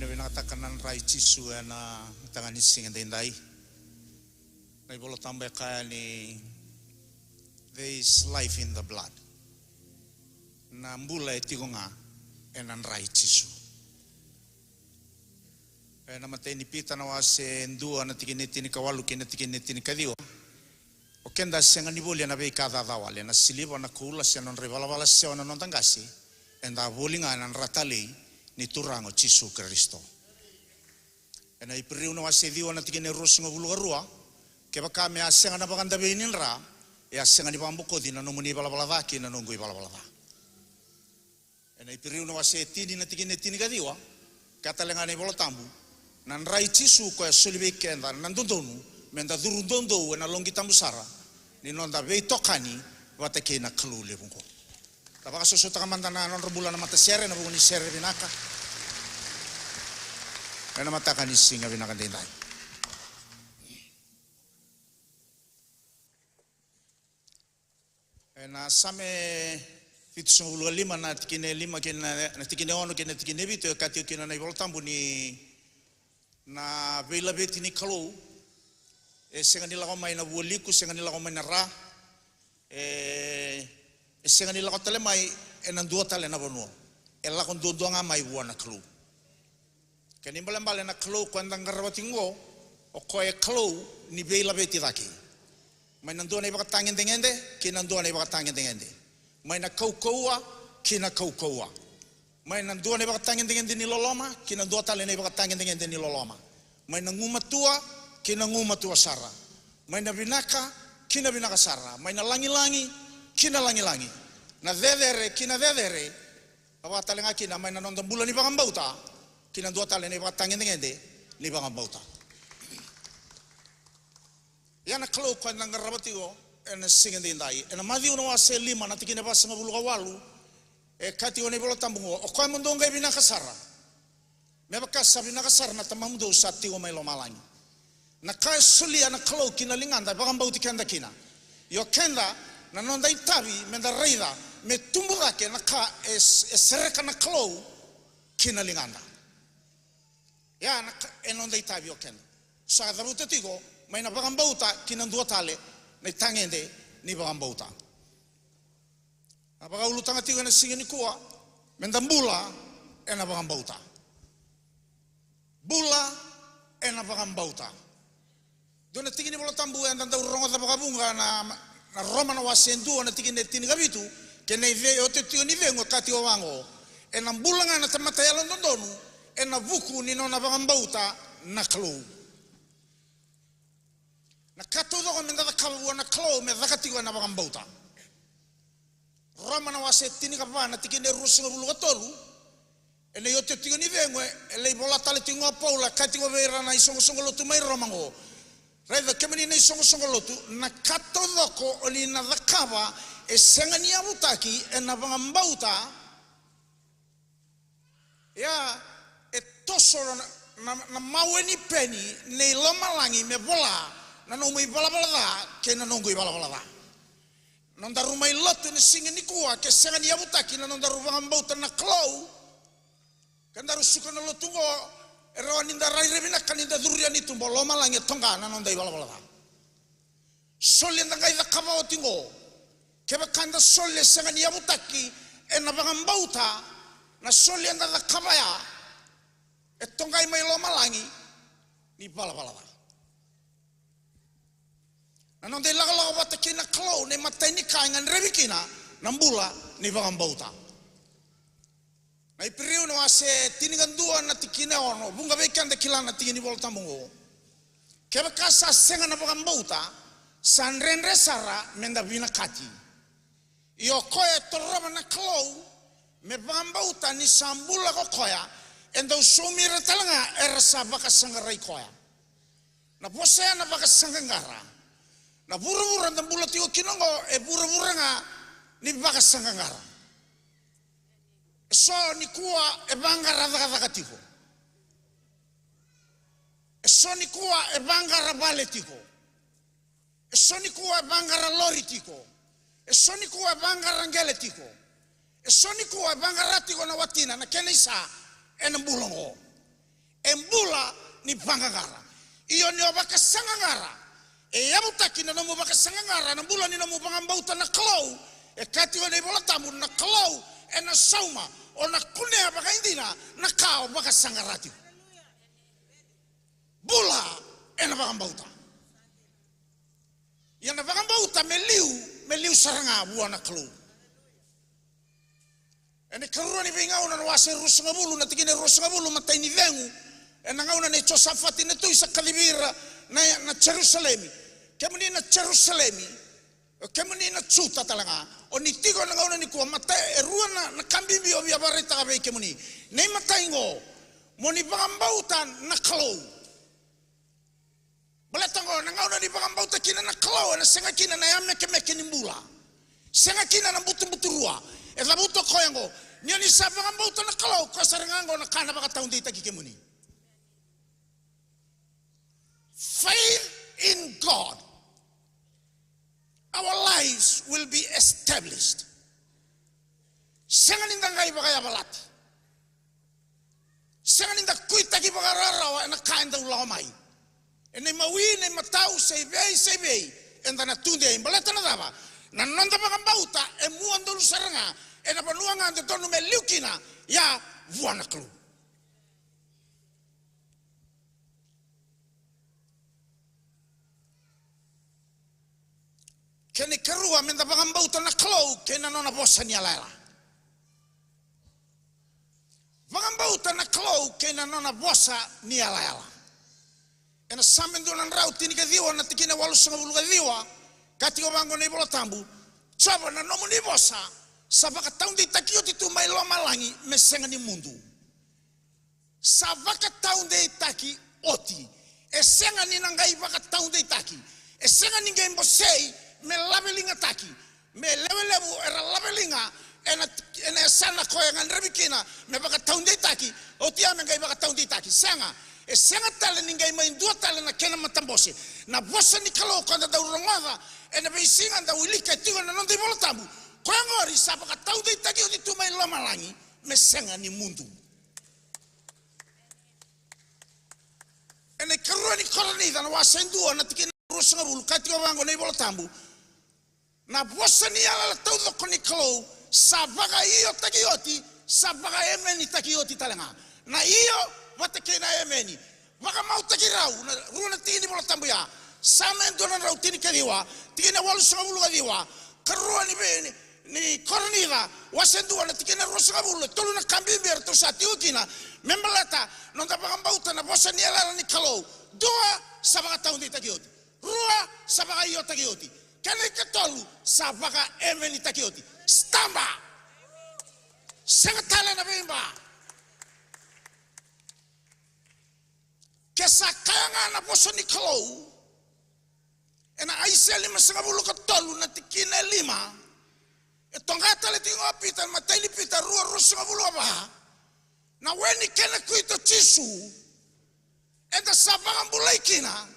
Vinakataka na dra i Jisu ena mataka ni siga daidai. Na iVola Tabu e kaya ni there is life in the blood. Na bula e tiko ga ena dra i Jisu. Ena imatai ni Pita na wase dua na tikina e tinikawalu kei na tikina e tinikaciwa. O keda a sega ni volia na veika caca wale, na siliva, na koula, se na nodra ivalavala sewa na noda qase, eda a voli ga ena dra talei ni Turaga o Jisu Karisito. Ena Iperiu na wase ciwa na tikina e ruasagavulu ka rua, kevaka me a sega na vakadavei ni dra, e a sega ni vakabokoci na nomuni ivalavala ca kei na noqu ivalavala ca. Ena Iperiu na wase tini na tikina e tinikaciwa, kaya tale ga na iVola Tabu, na dra i Jisu koya e soli vei keda na dodonu meda curu doudou ena loqi tabu sara ni noda veitokani vata kei na Kalou levu oqo. Da vakasosomitaka mada na nodra bula na matasere ena vuku ni sere vinaka ena mataka ni siga vinaka daidai. Ena Same vitusagavulu ka lima na tikina e lima kei na, na tikina e ono kei na tikina e vitu, e kaya tiko kina na iVola Tabu ni na veilaveti ni Kalou e sega ni lako mai na vualiku, sega ni lako mai na ra, e, e sega ni lako tale mai ena dua tale na vanua. E lako duadua ga mai vua na Kalou. Kena ibalebale na Kalou koya eda qarava tiko oqo, o koya e Kalou ni veilaveti cake. Mai na dua na ivakatagedegede ki na dua na ivakatagedegede. Mai na kaukauwa ki na kaukauwa. Mai na dua na ivakatagedegede ni loloma ki na dua tale na ivakatagedegede ni loloma. Mai na gumatua ki na gumatua sara. Mai na vinaka ki na vinaka sara. Mai na lagilagi ki na lagilagi. Na cecere ki na cecere. Ka vaka tale ga kina mai na noda bula ni vakabauta ki na dua tale na ivakatagedegede ni vakabauta. Ia na Kalou koya eda qarava tiko ena siga daidai. Ena Maciu na wase lima na tikina e vasagavulu ka walu, e kaya tiko na iVola Tabu oqo, o koya mo dou qai vinaka sara, me vaka sa vinaka sara na Tamamudou sa tiko mai lomalagi. Na ka e solia na Kalou ki na ligada e vakabauti keda kina. Io keda na noda itavi meda raica me tubu cake na ka e, e sereka na Kalou ki na ligada. Ia na ka e noda itavi o keda. Sa cavuta tiko mai na vakabauta ki na dua tale na itagede ni vakabauta. Na vakaulutaga tiko ena siga nikua, meda bula ena vakabauta. Bula ena vakabauta. Dua na tiki ni Vola Tabu eda dau rogoca vakavuqa na, na Roma na wase dua na tikina e tinikavitu, kei na iotioti tiko ni cegu e kaya tiko vaqo, ena bula ga na tamata yalododonu ena vuku ni nona vakabauta na Kalou. Na ka taucoko meda cakava vua na Kalou me caka tiko ena vakabauta. Roma na wase tinikava na tikina e ruasagavulu ka tolu. Ena iotioti tiko ni cegu e lai vola tale tiko o Paula, kaya tiko vei ira na isoqosoqo lotu mai Roma oqo. Raica kemuni na isoqosoqo lotu, na ka taucoko o ni na cakava e sega ni yavutaki ena vakabauta. Ia e toso na, na, na mawe ni peni nei lomalagi me vola na nomu ivalavala ca kei na noqu ivalavala ca. Nodaru mai lotu ena siga nikua ke sega ni yavutaki na nodaru vakabauta na Kalou, ke daru suka na lotu oqo, e rawa ni da rairai vinaka ni da curu yani i tuba, o lomalagi e toqa na noda ivalavala ca. Soli eda qai cakava oti oqo, kevaka eda soli e sega ni yavutaki ena vakabauta, na soli eda cakava ya e toqai mai lomalagi ni valavala ca. Na noda ilakolako vata kei na Kalou na imatai ni ka e gadrevi kina na bula ni vakabauta. Na Iperiu na wase tinikadua na tikina e ono, vuqa vei keda kila na tiki ni Vola Tabu oqo. Kevaka sa sega na vakabauta, sa dredre sara meda vinakati. Ia o koya e torova na Kalou me vakabauta ni sa bula ko koya, e dau saumi ira tale ga era sa vakasaqarai koya. Na vosa ya na vakasaqaqara. Na vuravura da bula tiko kina oqo e vuravura ga ni vakasaqaqara. E so nikua e vaqara cakacaka tiko. E so nikua e vaqara vale tiko. E so nikua e vaqara lori tiko. E so nikua e vaqara qele tiko. E so nikua e vaqara tiko na watina, na kena isa ena bula oqo. E bula ni vaqaqara. Io ni o vakasaqaqara, e yavutaki na nomu vakasaqaqara na bula ni nomu vagabauta na Kalou. E kaya tiko na iVola Tabu, na Kalou ena sauma, o na kunea vakaidina na ka o vakasaqara tiko. Bula ena vagabauta. Ia na vagabauta me liu, me liu sara ga vua na Kalou. Ena ikarua ni Veigauna na wase ruasagavulu na tikina e ruasagavulu, matai ni cegu, ena gauna nei Josafati na tui sa kacivi ira na, na Jerusalemi. Kemuni na Jerusalemi, o kemuni na Juta tale ga, o ni tiko ena gauna nikua, matai e rua na, na ka bibi au via vakaraitaka vei kemuni. Na imatai qo, mo ni vakabauta na Kalou. Baleta oqo na gauna ni vakabauta kina na Kalou, ena sega kina na yamekemeke ni bula. Sega kina na butubuturua. E cavuta o koya oqo, ni o ni sa vakabauta na Kalou, koya sara ga oqo na ka na vakataudeitaki kemuni. Faith in God. Our lives will be established. Sega ni da qai vakayavalati. Sega ni da kuitaki vakarawarawa ena ka e dau lako mai. Ena imawi, na imatau, se i vei, se i vei, eda na tudei. Baleta na cava? Na noda vakabauta e mua donu sara ga, ena vanua ga dodonu me liu kina, ia vua na Kalou. Kena ikarua, meda vakabauta na Kalou kei na nona vosa ni yalayala. Vakabauta na Kalou kei na nona vosa ni yalayala. Ena Same dua na drau tinikaciwa na tikina walusagavulu ka ciwa, ka tiko vaqo na iVola Tabu: Jiova, na nomuni vosa sa vakataudeitaki oti tu mai lomalagi me sega ni mudu. Sa vakataudeitaki oti. E sega ni na qai vakataudeitaki. E sega ni qai bosei me laveligataki. Me lewe levu era laveliga ena, ena yasana ko e gadrevi kina me vakataudeitaki. Oti ya me qai vakataudeitaki. Sega. E sega tale ni qai mai dua tale na kena matabose. Na vosa ni Kalou ko da dau rogoca ena veisiga da wilika e tiko ena noda iVola Tabu, koya qori sa vakataudeitaki oti tu mai lomalagi me sega ni mudu. Ena ikarua ni Korinica na wase dua na tikina ruasagavulu, ka tiko vaqo na iVola Tabu: Na vosa ni yalayala taucoko ni Kalou sa vakaiotaki oti, sa vakaemenitaki oti tale ga. Na io vata kei na emeni. Vakamautaki rau na rua na tiki ni Vola Tabu ya. Same dua na drau tinikaciwa, tikina walusagavulu ka ciwa. Karua ni vei ni, ni Korinica, wase dua na tikina ruasagavulu, e tolu na ka bibi eratou sa tiko kina. Me baleta noda vakabauta na vosa ni yalayala ni Kalou. Dua, sa vakataudeitaki oti. Rua, sa vakaiotaki oti. Kena ikatolu, sa vakaemenitaki oti. Sitaba. Sega tale na veiba. Ke sa kaya ga na vosa ni Kalou, ena Aisea limasagavulu ka tolu na tikina e lima, e toqa tale tiko o Pita, matai ni Pita rua, ruasagavulu ka va, na we ni kena kuita o Jisu, eda sa vakabulai kina,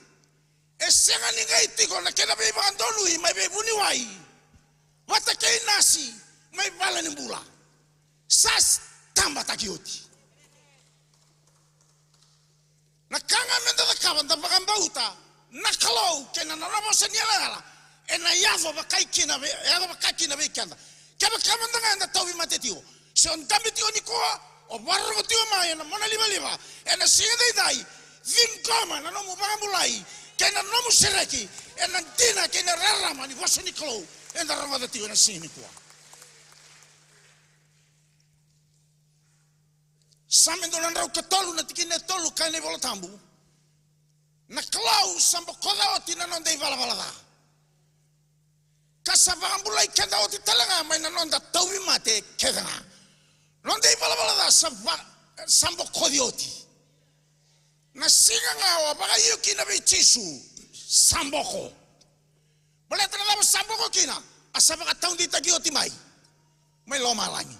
e sega ni qai tiko na kena veivakadonui mai veivuniwai vata kei nasi mai valenibula. Sa sitabataki oti. Na ka ga meda cakava, da vakabauta na Kalou kei na nona vosa ni yalayala, ena yaco vaka kina vei, yaco vaka kina vei keda. Kevaka mada ga eda tauvimate tiko, se o dabe tiko nikua, o vakarorogo tiko mai ena mona livaliva ena siga daidai, ciqoma na nomu vakabulai kei na nomu sereki ena dina kei na rarama ni vosa ni Kalou eda rogoca tiko ena siga nikua. Same dua na drau ka tolu na tikina e tolu, kaya na iVola Tabu: Na Kalou sa bokoca oti na noda ivalavala ca, ka sa vakabulai keda oti tale ga mai na noda tauvimate kece ga. Noda ivalavala ca sa va-, sa bokoci oti. Na siga ga o vakaio kina vei Jisu, sa boko. Baleta na cava sa boko kina? A sa vakataudeitaki oti mai, mai lomalagi.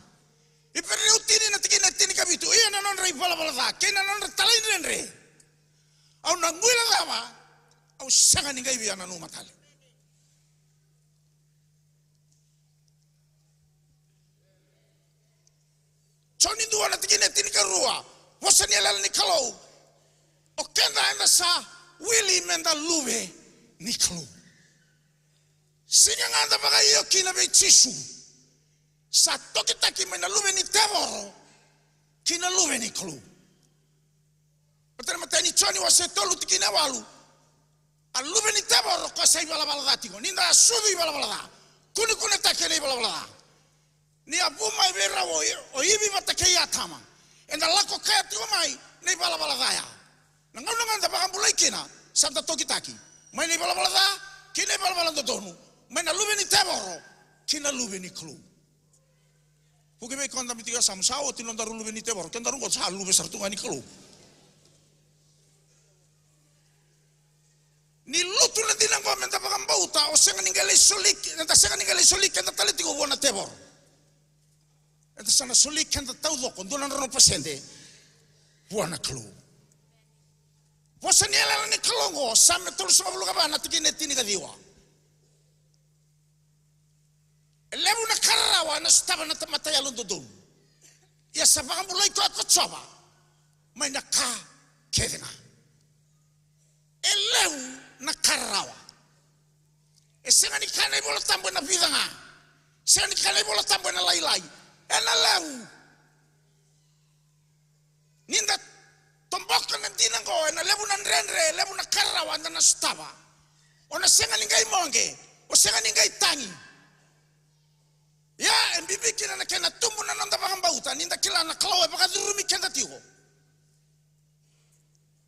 Iperiu tini na tikina e tinikavitu: Ia na nodra ivalavala ca kei na nodra talaidredre, au na guilecava, au sega ni qai via nanuma tale. Joni dua na tikina e tinikarua, vosa ni yalayala ni Kalou: O keda eda sa wili meda luve ni Kalou. Siga ga da vakaio kina vei Jisu, sa tokitaki mai na luve ni tevoro ki na luve ni Kalou. Baleta na imatai ni Joni wase tolu tikina e walu. A luve ni tevoro ko sa ivalavala ca tiko. Ni da sucu ivalavala ca, kunekunetaki ena ivalavala ca. Ni a vu mai vei rau o, o Ivi vata kei Atama, eda lako kaya tiko mai na ivalavala ca ya. Na gauna ga da vakabulai kina, sa da tokitaki mai na ivalavala ca ki na ivalavala dodonu, mai na luve ni tevoro ki na luve ni Kalou. Vuki vei koya dabe tiko e yasamu, sa oti nodaru luve ni tevoro, kedaru qo sa luve sara tu ga ni Kalou. Ni lutu na dina qo meda vakabauta, o sega ni qai lai soli, eda sega ni qai lai soli keda tale tiko vua na tevoro. Eda sa na soli keda taucoko, dua na drau na pasede, vua na Kalou. Vosa ni yalayala ni Kalou qo, Same tolusagavulu ka va na tikina e tinikaciwa. E levu na ka rarawa ena sotava na tamata yalododonu. Ia sa vakabulai koya ko Jiova mai na ka kece ga. E levu na ka rarawa. E sega ni kaya na iVola Tabu ena vica ga. Sega ni kaya na iVola Tabu ena lailai. Ena levu. Ni da toboka na dina qo, ena levu na dredre, e levu na ka rarawa eda na sotava. O na sega ni qai moqe, o sega ni qai tagi. Ia, e bibi kina na kena tubu na noda vakabauta, ni da kila na Kalou e vakacurumi keda tiko.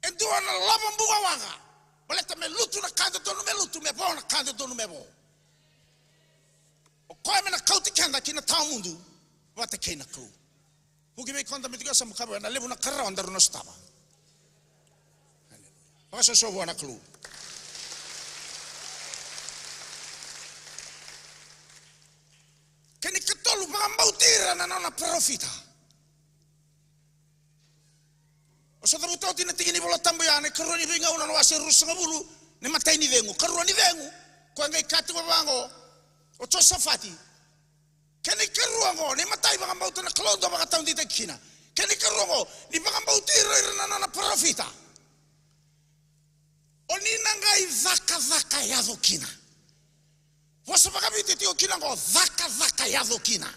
E dua na lovo bukawaqa, baleta me lutu na ka dodonu me lutu, me vo na ka dodonu me vo. O koya me na kauti keda ki na tawa mudu vata kei na Kalou. Vuki vei koya dabe tiko e yasamu, kaya vua, ena levu na ka rarawa daru na sotava. Aleluya. Vakasoso vua na Kalou. Kena ikatolu, vakabauti ira na nona parofita. O sa cavuta oti na tiki ni Vola Tabu ya, na ikarua ni Veigauna na wase ruasagavulu, na imatai ni cegu. Karua ni cegu, koya qai kaya tiko vaqo o Josafati. Kena ikarua oqo, na imatai vakabauta na Kalou, dau vakataudeitaki kina. Kena ikarua oqo, ni vakabauti ira, ira na nona parofita. O ni na qai cakacaka yaco kina. Vosa vakaviti tiko kina oqo, cakacaka yaco kina.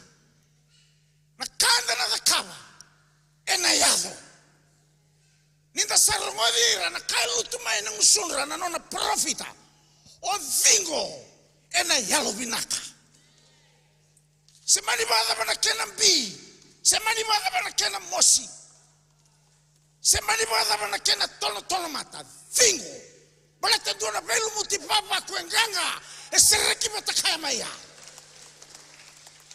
Na ka eda na cakava, ena yaco. Ni da sa rogoci ira na ka e lutu mai ena gusudra na nona parofita, o ciqo ena yalovinaka. Se mani vakacava na kena bi, se mani vakacava na kena mosi, se mani vakacava na kena tonotono mata, ciqo. Baleta dua na veilumuti vavaku e qaqa e sereki vata kaya mai ya.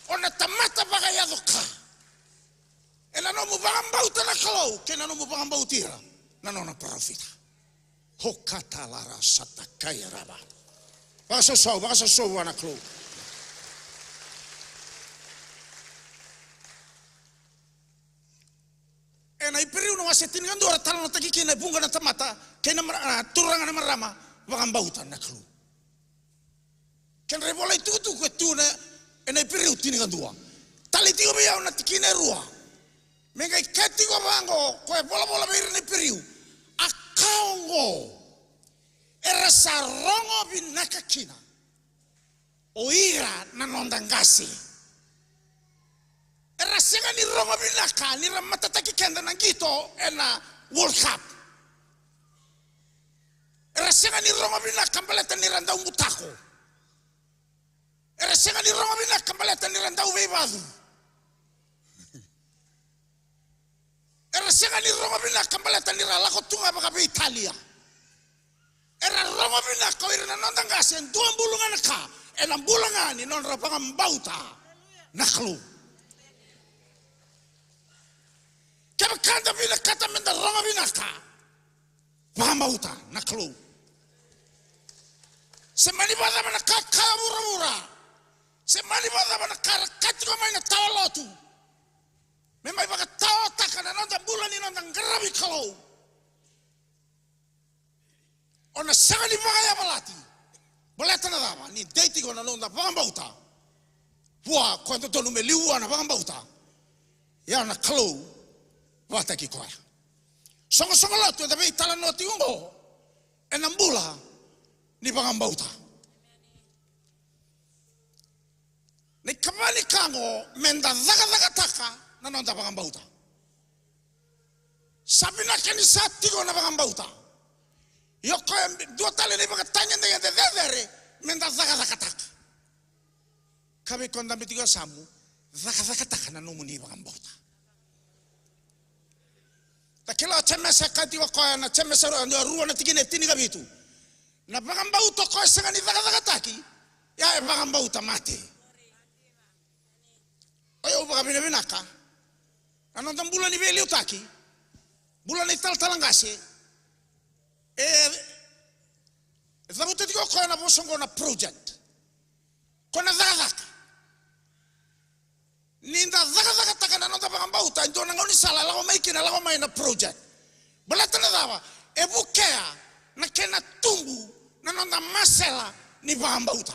O na tamata vakayaco ka. Ena nomu vakabauta na Kalou kei na nomu vakabauti ira na nona parofita. Hokatalara satakairava. Vakasoso, vakasoso vua na Kalou. Ena Iperiu na wase tinikadua ra talanoataki kina e vuqa na tamata kei na mara-, a, turaga na marama vakabauta na Kalou. Kedra ivola itukutuku e tu na, ena Iperiu tinikadua. Tali tiko vei au na tikina e rua. Me qai kaya tiko vaqo, koya e volavola vei ira na Iperiu. A ka oqo era sa rogo vinaka kina o ira na noda qase. Era sega ni rogo vinaka ni ra matataki keda na qito ena World Cup. Era sega ni rogo vinaka baleta ni ra dau butako. Era sega ni rogo vinaka baleta ni ra dau veivacu. Era sega ni rogo vinaka baleta ni ra lako tu ga vakaveitalia. Era rogo vinaka o ira na noda qase, e dua bulu ga na ka ena bula ga ni nodra vakabauta na Kalou. Kevaka da vinakata meda rogo vinaka, vakabauta na Kalou. Se mani vakacava na ka kaya vuravura, se mani vakacava na ka ra kaya tiko mai na tawa lotu, me mai vakataotaka na noda bula ni noda qaravi Kalou. O na sega ni vakayavalati. Baleta na cava? Ni dei tiko na noda vakabauta vua ko dodonu me liu vua na vakabauta. Ia na Kalou vakataki koya. Soqosoqo lotu eda veitalanoa tiko oqo ena bula ni vakabauta. Na ikava ni ka oqo, meda cakacakataka na noda vakabauta. Sa vinaka ni sa tiko na vakabauta. Ia o koya e dua tale na ivakatagedegede cecere meda cakacakataka. Ka vei koya dabe tiko e yasamu, cakacakataka na nomuni vakabauta. Da kila o Jemesa e kaya tiko o koya na Jemesa rua, rua na tikina e tinikavitu. Na vakabauta o koya e sega ni cakacakataki, ia e vakabauta mate. O yau vakavinavinaka. Na noda bula ni veiliutaki, bula ni talatala qase, e, e cavuta tiko o koya na vosa oqo na project. Ko na cakacaka. Ni da cakacakataka na noda vakabauta, e dua na gaunisala e lako mai kina, lako mai na project. Baleta na cava? E vukea na kena tubu na noda masela ni vakabauta.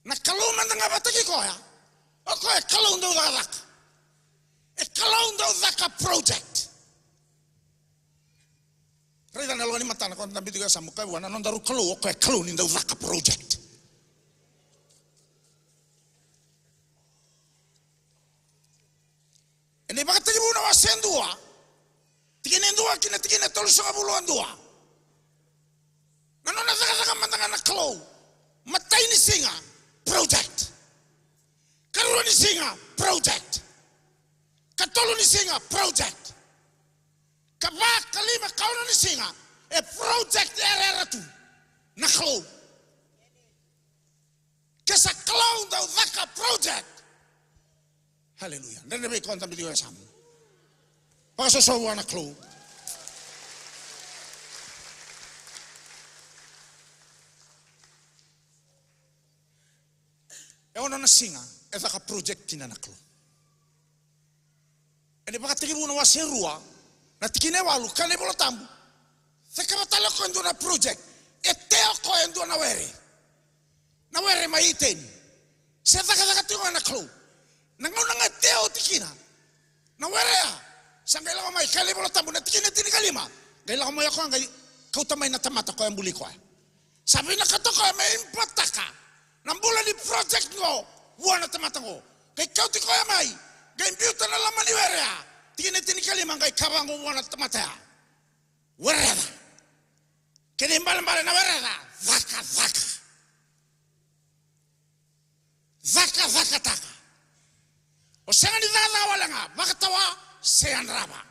Na Kalou mada ga vata kei koya, o koya e Kalou dau cakacaka. E Kalou dau caka project. Raica na yaloka ni matana, ko na dabe tiko e yasamu, kaya vua na nodaru Kalou, o koya e Kalou ni dau caka project. Ena iVakatekivu na wase e dua, tikina e dua ki na tikina e tolusagavulu ka dua. Na nona cakacaka mada ga na Kalou. Matai ni siga, project. Karua ni siga, project. Katolu ni siga, project. Kava, kalima, kaono ni siga, e project yarayara tu na Kalou. Ke sa Kalou dau caka project. Haleluya. Dredre vei koya dabe tiko e yasamu. Vakasoso vua na Kalou. E ono na siga e caka project kina na Kalou. Ena iVakatekivu na wase e rua, na tikina e walu, kaya na iVola Tabu, cakava tale o koya e dua na project. E tea o koya e dua na were. Na were mai Iteni. Se cakacaka tiko ga na Kalou. Na gauna ga e tea oti kina na were ya, sa qai lako mai, kaya na iVola Tabu na tikina e tinikalima, qai lako mai o koya qai kauta mai na tamata koya buli koya. Sa vinakata o koya me impataka na bula ni project qo vua na tamata qo. Qai kauti koya mai, qai biuta na loma ni were ya. Tikina e tinikalima, qai kaya vaqo vua na tamata ya: Wereca. Kena ibalebale na wereca, cakacaka. Cakacakataka. O sega ni cakacaka wale ga, vakatawa se yadrava.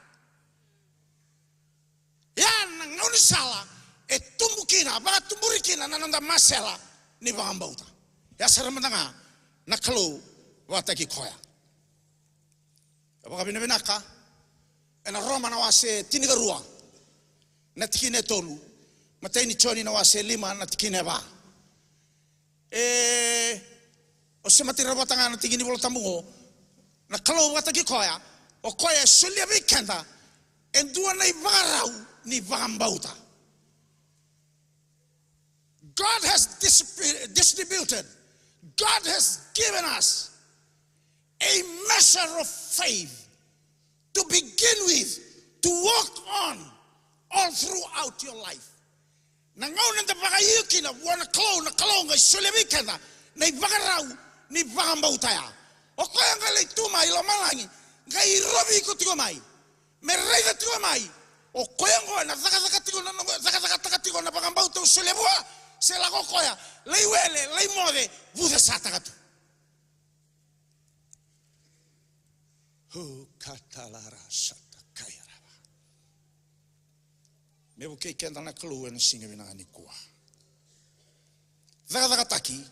Ya na gaunisala e tubu kina, vakatuburi kina na noda masela ni vakabauta. Ya sara mada ga na Kalou vakataki koya. E vakavinavinaka ena Roma na wase tinikarua na tikina e tolu, matai ni Joni na wase lima na tikina e va. E, o se matira vata ga na tiki ni Vola Tabu qo, na Kalou vakataki koya, o koya e solia vei keda e dua na ivakarau ni vakabauta. God has dis-, distributed, God has given us a measure of faith to begin with, to walk on all throughout your life. Na gauna eda vakaio kina vua na Kalou, na Kalou qai solia vei keda na ivakarau ni vakabauta ya. O koya qai lai tu mai lomalagi, qai rovi iko tiko mai, me raica tiko mai. O koya oqo ena cakacaka tiko na noqu, cakacakataka tiko na vakabauta au solia vua, se lako o koya lai wele, lai moce, vucesataka tu. Hu katalara sata kairava. Me vukei keda na Kalou ena siga vinaka nikua. Cakacakataki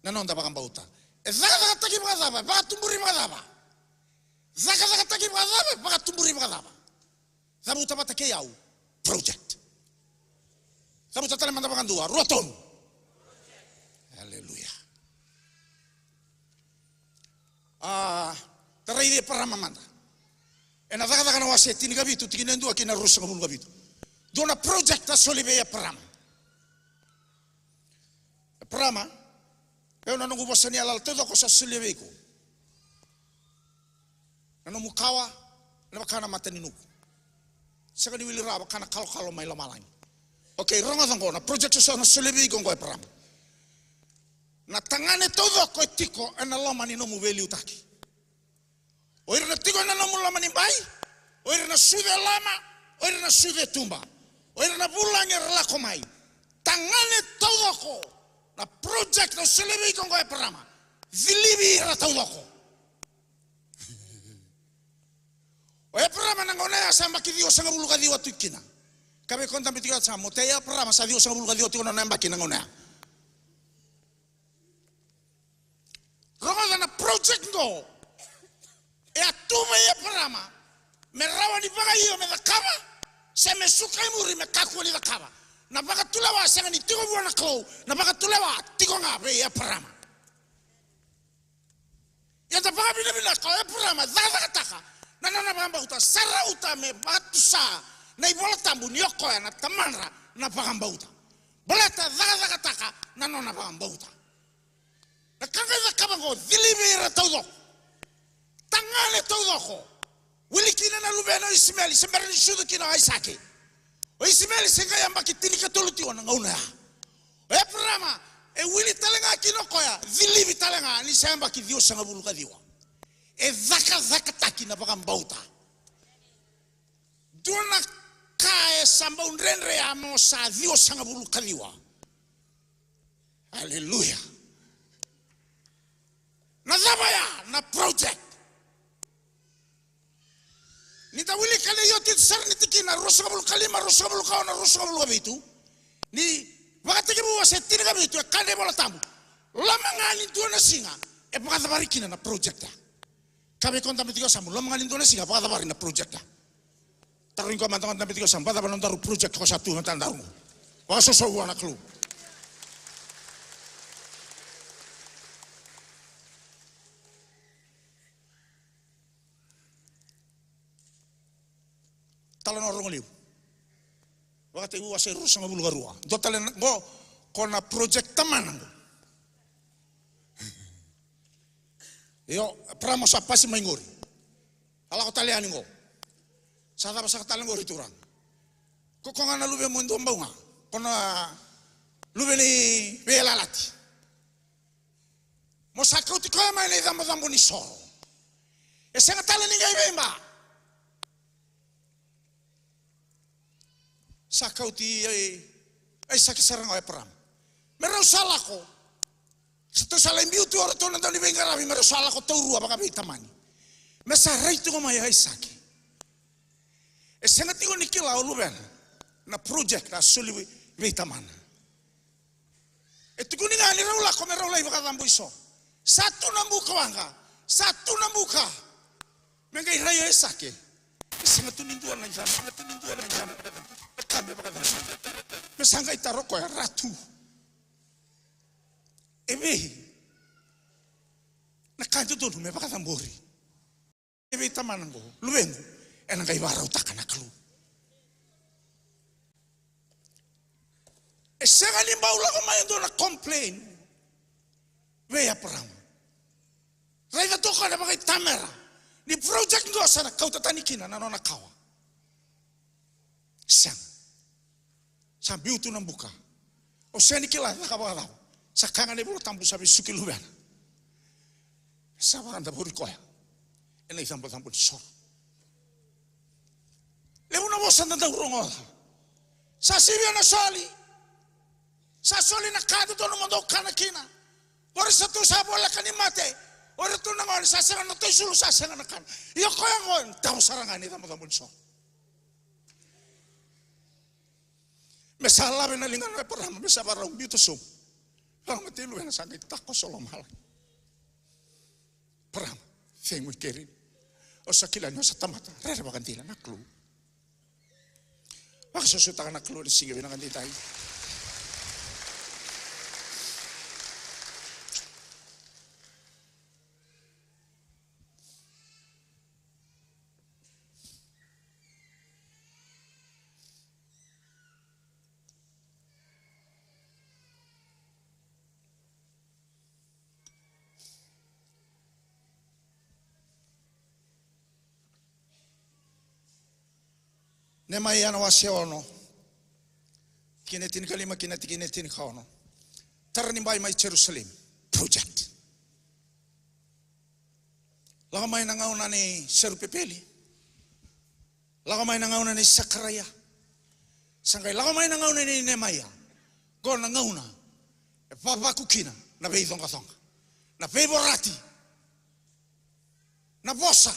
na noda vakabauta. E cakacakataki vakacava, e vakatuburi vakacava? Cakacakataki vakacava, e vakatuburi vakacava? Cavuta vata kei au, project. Cavuta tale mada vakadua, rua tolu. Aleluya. A, da raici Eparama mada. Ena Cakacaka na wase tinikavitu, tikina e dua ki na ruasagavulu ka vitu. Dua na project a soli vei Eparama. Eparama, e, na noqu vosa ni yalayala taucoko sa solia vei iko. Na nomu kawa, ena vaka na mata ni nuku. Sega ni wili rawa vaka na kalokalo mai lomalagi. Okay, rogoca oqo, na project sa na solia vei iko oqo, Eparama. Na tagane taucoko e tiko ena loma ni nomu veiliutaki. O ira na tiko ena nomu loma ni bai, o ira na sucu e loma, o ira na sucu e tuba, o ira na vulagi era lako mai. Tagane taucoko, na project na solia vei iko oqo, Eparama. Cilivi ira taucoko. O Eparama na gauna ya sa yabaki ciwasagavulu ka ciwa tu kina. Ka vei koya dabe tiko ya sa mo tei Eparama sa ciwasagavulu ka ciwa tiko na nona yabaki na gauna ya. Rogoca na project qo. E a tu vei Eparama me rawa ni vakaio me cakava, se me suka i muri me kakua ni cakava. Na vakatulewa sega ni tiko vua na Kalou, na vakatulewa tiko ga vei Eparama. Ia da vakavinavinaka o Eparama cakacakataka na nona vakabauta, sa rauta me vakatusa na iVola Tabu ni o koya na tamadra na vakabauta. Baleta cakacakataka na nona vakabauta. Na ka qai cakava oqo, cilivi ira taucoko. Tagane taucoko. Wili kina na luvena o Isimeli, se bera ni sucu kina o Aisake. O Isimeli se qai yabaki tinikatolu tiko na gauna ya. O Eparama, e wili tale ga kina o koya, cilivi tale ga ni sa yabaki ciwasagavulu ka ciwa. E cakacakataki na vakabauta. Dua na ka e sa bau dredre ya mo sa ciwasagavulu ka ciwa. Aleluya. Na cava ya na project? Ni da wilika na iotioti sara ni tikina ruasagavulu ka lima, ruasagavulu ka ono, ruasagavulu ka vitu. Ni Vakatekivu wase tinikavitu e kaya na iVola Tabu. Loma ga ni dua na siga e vakacavari kina na project ya. Ka vei koya dabe tiko yasamu, loma ga ni dua na siga vakacavari na project ya. Tarogi koya mada ga dabe tiko yasamu, vakacava na nodaru project ko sa tu e matadaru? Vakasoso vua na Kalou. Talanoa rogo levu. Vakatekivu wase ruasagavulu ka rua. Dua tale na qo, ko na project tamana qo. Io, Eparama sa pasi mai qori. A lako tale yani qo. Sa cava saka tale qori Turaga? Ko koya ga na luvemu e dua bau ga. Ko na luve ni veiyalayalati. Mo sa kauti koya mai na icabocabo ni soro. E sega tale ni qai veiba. Sa kauti, e, Aisake sara ga o Eparama. Me rau sa lako. Sa tou sa lai biu tu o ratou na dauniveiqaravi, me rau sa lako taurua vakaveitamani. Me sa rai tiko mai o Aisake. E sega tiko ni kila o luvena na project a soli vei, vei tamana. E tukuni ga ni rau lako me rau lai vakacabo isoro. Sa tu na buka waqa, sa tu na buka. Me qai rai o Aisake. E sega tu ni dua na icana, sega tu ni dua na icana. E ka me vakacabo. Me sa qai taro koya, Ratu, e vei na ka e dodonu me vakacabori? E vei tamana qo, luvequ, ena qai vakarautaka na Kalou. E sega ni bau lako mai e dua na complain vei Eparama. Raica toka na vakaitamera ni project qo sa na kauta tani kina na nona kawa. Sega. Sa biu tu na buka. O sega ni kila e caka vakacava. Sa kaya ga na iVola Tabu sa vesuki luvena. Sa vakadavori koya ena icabocabo ni soro. Levu na vosa da dau rogoca. Sa sivia na soli. Sa soli na ka dodonu mo dou kana kina. O ira sa tu sa voleka ni mate. O ira tu na gone sa sega na toisulu, sa sega na kana. Ia koya gone davo sara ga ena icabocabo ni soro. Me sa lave na ligana o Eparama, me sa vakarau biuta sobu. Eparama tei luvena sa qai takoso lomalagi. Eparama, cegu i keri. O sa kila ni o sa tamata rere vakadina na Kalou. Vakasosomitaka na Kalou ena siga vinaka edaidai. Nemaia na wase ono, tikina e tinikalima kei na tikina e tinikaono. Tara ni bai mai Jerusalemi. Project. Lako mai na gauna nei Serupepeli. Lako mai na gauna nei Sakaraia. Sa qai lako mai na gauna nei Nemaia. Qo na gauna e vavaku kina na veicoqacoqa, na veivorati, na vosa.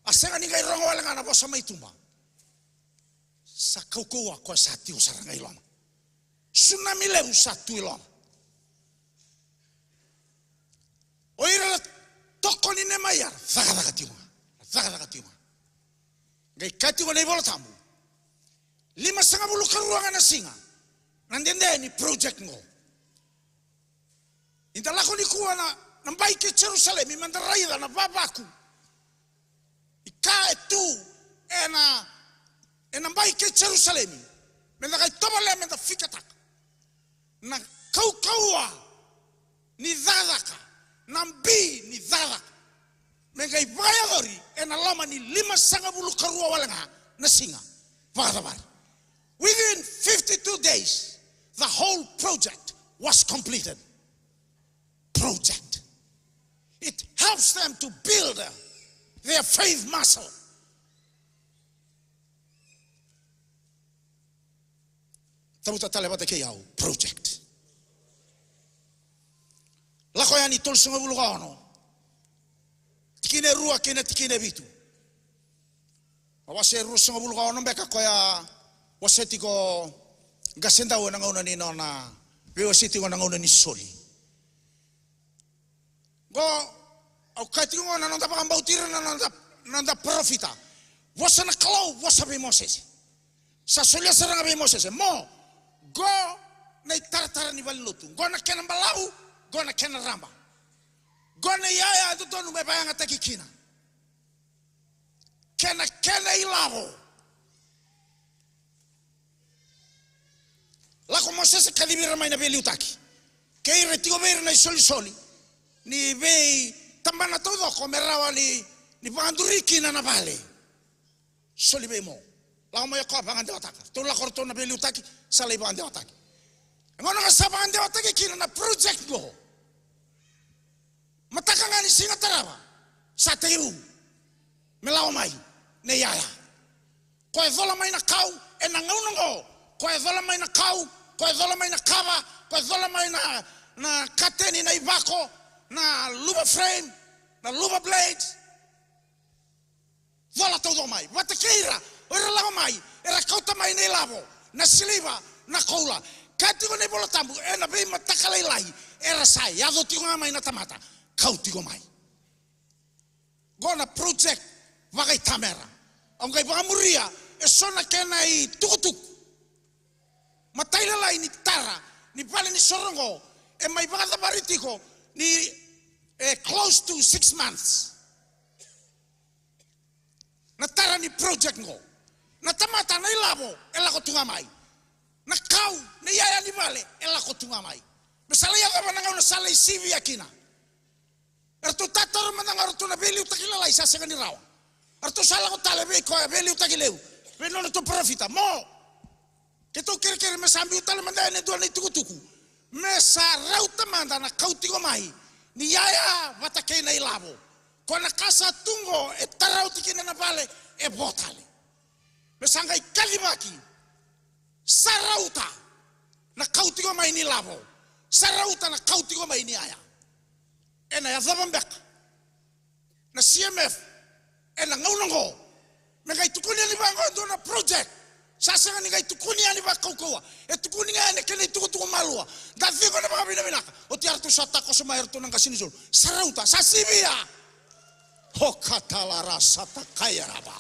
A sega ni qai rogo wale ga na vosa mai tuba. Sa kaukauwa koya sa tiko sara ga i loma. Sunami levu sa tu i loma. O ira na tokoni Nemaia ra cakacaka tiko ga, ra cakacaka tiko ga. Qai kaya tiko na iVola Tabu, limasagavulu ka rua ga na siga na dede ni project qo. Ni da lako nikua na, na bai kei Jerusalemi, meda raica na vavaku. I ka e tu ena, ena bai kei Jerusalemi, meda qai tovolea meda fikataka. Na kaukauwa ni cakacaka, na bi ni cakacaka, me qai vakayacori ena loma ni limasagavulu ka rua wale ga na siga. Vakacavari. Within fifty-two days, the whole project was completed. Project. It helps them to build their faith muscle. Cavuta tale vata kei au, project. Lako Yani tolusagavulu ka ono, tikina e rua kei na tikina e vitu. A wase e ruasagavulu ka ono beka koya wasea tiko o qasedau ena gauna ni nona veiwasei tiko na gauna ni soli. Qo, au kaya tiko qo na noda vakabauti ira na noda, na noda parofita. Vosa na Kalou, vosa vei Mosese. Sa solia sara ga vei Mosese. Mo, qo na itaratara ni valenilotu. Qo na kena balavu, qo na kena raba. Qo na iyaya e dodonu me vakayagataki kina. Kena, kena ilavo. Lako Mosese, kacivi ira mai na veiliutaki. Kei ira tiko vei ira na isolisoli ni veitabana taucoko me rawa ni, ni vakaduri kina na vale. Soli vei Mo. Lako mai o koya vakadewataka. Ratou lako ratou na veiliutaki, sa lai vakadewataki. E gauna ga sa vakadewataki kina na project qo. Mataka ga ni siga tarava, sa tekivu me lako mai na iyaya. Koya e cola mai na kau ena gauna oqo, koya e cola mai na kau, koya e cola mai na kava, koya e cola mai na, na kateni, na ivako, na louver frame, na louver blade. Cola taucoko mai vata kei ira, o ira lako mai era kauta mai na ilavo, na siliva, na koula. Kaya tiko na iVola Tabu, ena veimataka lailai era sa yaco tiko ga mai na tamata, kau tiko mai. Qo na project vakaitamera. Au qai vakamuria eso na kena itukutuku. Matailalai ni tara ni valenisoro qo e mai vakacavari tiko ni, e, close to six months. Na tara ni project qo. Na tamata, na ilavo e lako tu ga mai. Na kau, na iyaya ni vale e lako tu ga mai. Me sa lai yacova na gauna sa lai sivia kina. Eratou tataro mada ga o ratou na veiliutaki lalai, sa sega ni rawa. Eratou sa lako tale vei koya veiliutaki levu, vei nodratou parofita. Mo, keitou kerekere me sa biu tale mada yani e dua na itukutuku me sa rauta mada na kau tiko mai ni iyaya vata kei na ilavo. Ko na ka sa tu qo e tara oti kina na vale, e vo tale. Me sa qai kacivaki. Sa rauta na kau tiko mai ni lavo. Sa rauta na kau tiko mai ni iyaya. Ena yacova beka na C M F ena gauna oqo me qai tukuni yani vaqo e dua na project. Sa sega ni qai tukuni yani vakaukauwa, e tukuni ga yani kena itukutuku malua. Da ciqo na vakavinavinaka. Oti eratou sa takoso mai eratou na qase ni sulu. Sa rauta, sa sivia. Hokatalara sata kaiarava.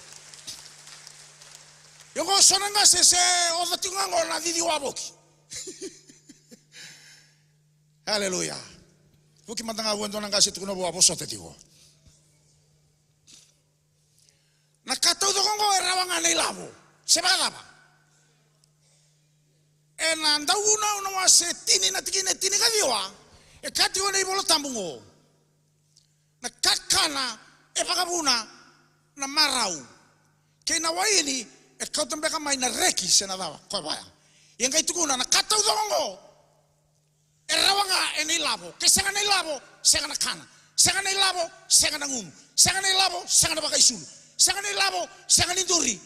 Ia qo so na qase se oca tiko ga qo na cici wavoki. Aleluya. Vuki mada ga vua e dua na qase, tukuna vua, vosota tiko. Na ka taucoko qo e rawa ga na ilavo. Se vakacava? Ena Dauvunau na wase tini na tikina e tinikaciwa, e kaya tiko na iVola Tabu qo. Na kakana e vakavuna na marau, kei na waini E kauta beka mai na reki se na cava, koya vaya. Ia qai tukuna na ka taucoko oqo e rawa ga ena ilavo. Ke sega na ilavo, sega na kana. Sega na ilavo, sega na gunu. Sega na ilavo, sega na vakaisulu. Sega na ilavo, sega ni duri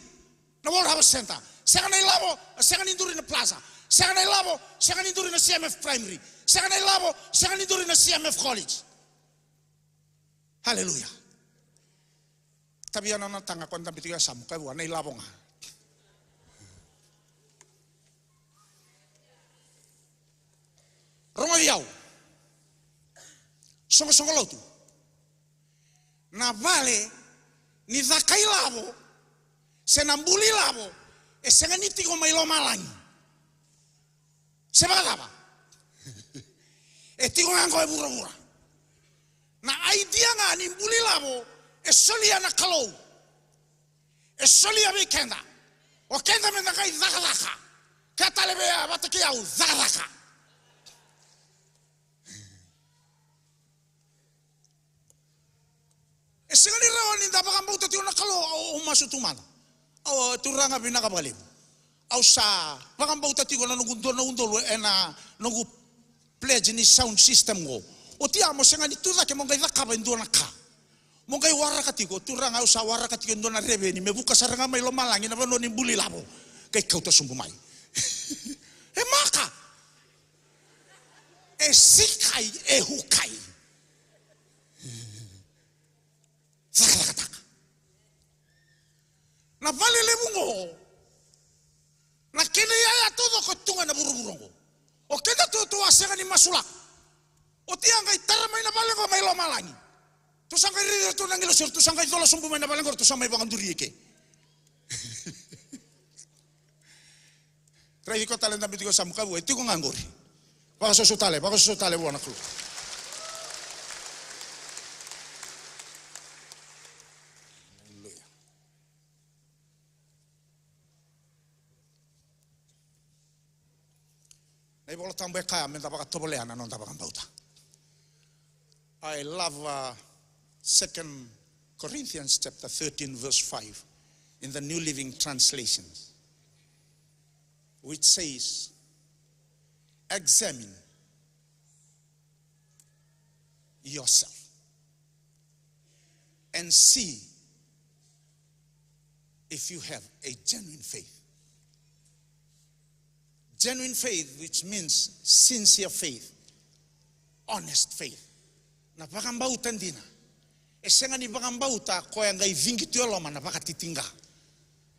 na World Harvest Centre. Sega na ilavo, sega ni duri na Plaza. Sega na ilavo, sega ni duri na C M F Primary. Sega na ilavo, sega ni duri na C M F College. Haleluya. Tavia na nona taga ko dabe tiko e yasamu, ka vua na ilavo ga. Rogoci au. Soqosoqo lotu. Na vale ni caka ilavo se na buli ilavo e sega ni tiko mai lomalagi. Se vakacava? E tiko ga qo e vuravura. Na idea ga ni buli ilavo e solia na Kalou. E solia vei keda. O keda meda qai cakacaka. Ka tale vei a vata kei au cakacaka. E sega ni rawa ni da vakabauta tiko na Kalou, au, au masu tu mada. Au, Turaga, vinaka vakalevu. Au sa vakabauta tiko na noqu dua na udolu ena noqu pledge ni sound system qo. Oti ya mo sega ni tu cake mo qai cakava e dua na ka. Mo qai waraka tiko, Turaga, au sa waraka tiko e dua na reveni me vuka sara ga mai lomalagi na vanua ni buli ilavo. Qai kauta sobu mai. E maka. E sikai, e hukai. Cakacakataka. Na vale levu qo, na kena iyaya taucoko e tu ga na vuravura qo. O keda tu, tu a sega ni masulaka. Oti ya qai tara mai na vale qo mai lomalagi. Tu sa qai raici ratou na agilosi, ratou sa qai cola sobu mai na vale qo, ratou sa mai vakaduri eke. Raici koya tale dabe tiko e yasamu, ka vua, e tiko ga qori. Vakasoso tale, vakasoso tale vua na Kalou. Aleluya. Na iVola Tabu e kaya meda vakatovolea na noda vakabauta. I love, uh, Second Corinthians chapter thirteen, verse five, in the New Living Translation, which says, "Examine yourself and see if you have a genuine faith." Genuine faith, which means sincere faith, honest faith. Na vakabauta dina. E sega ni vakabauta koya qai cigi tu e loma na vakatitiqa.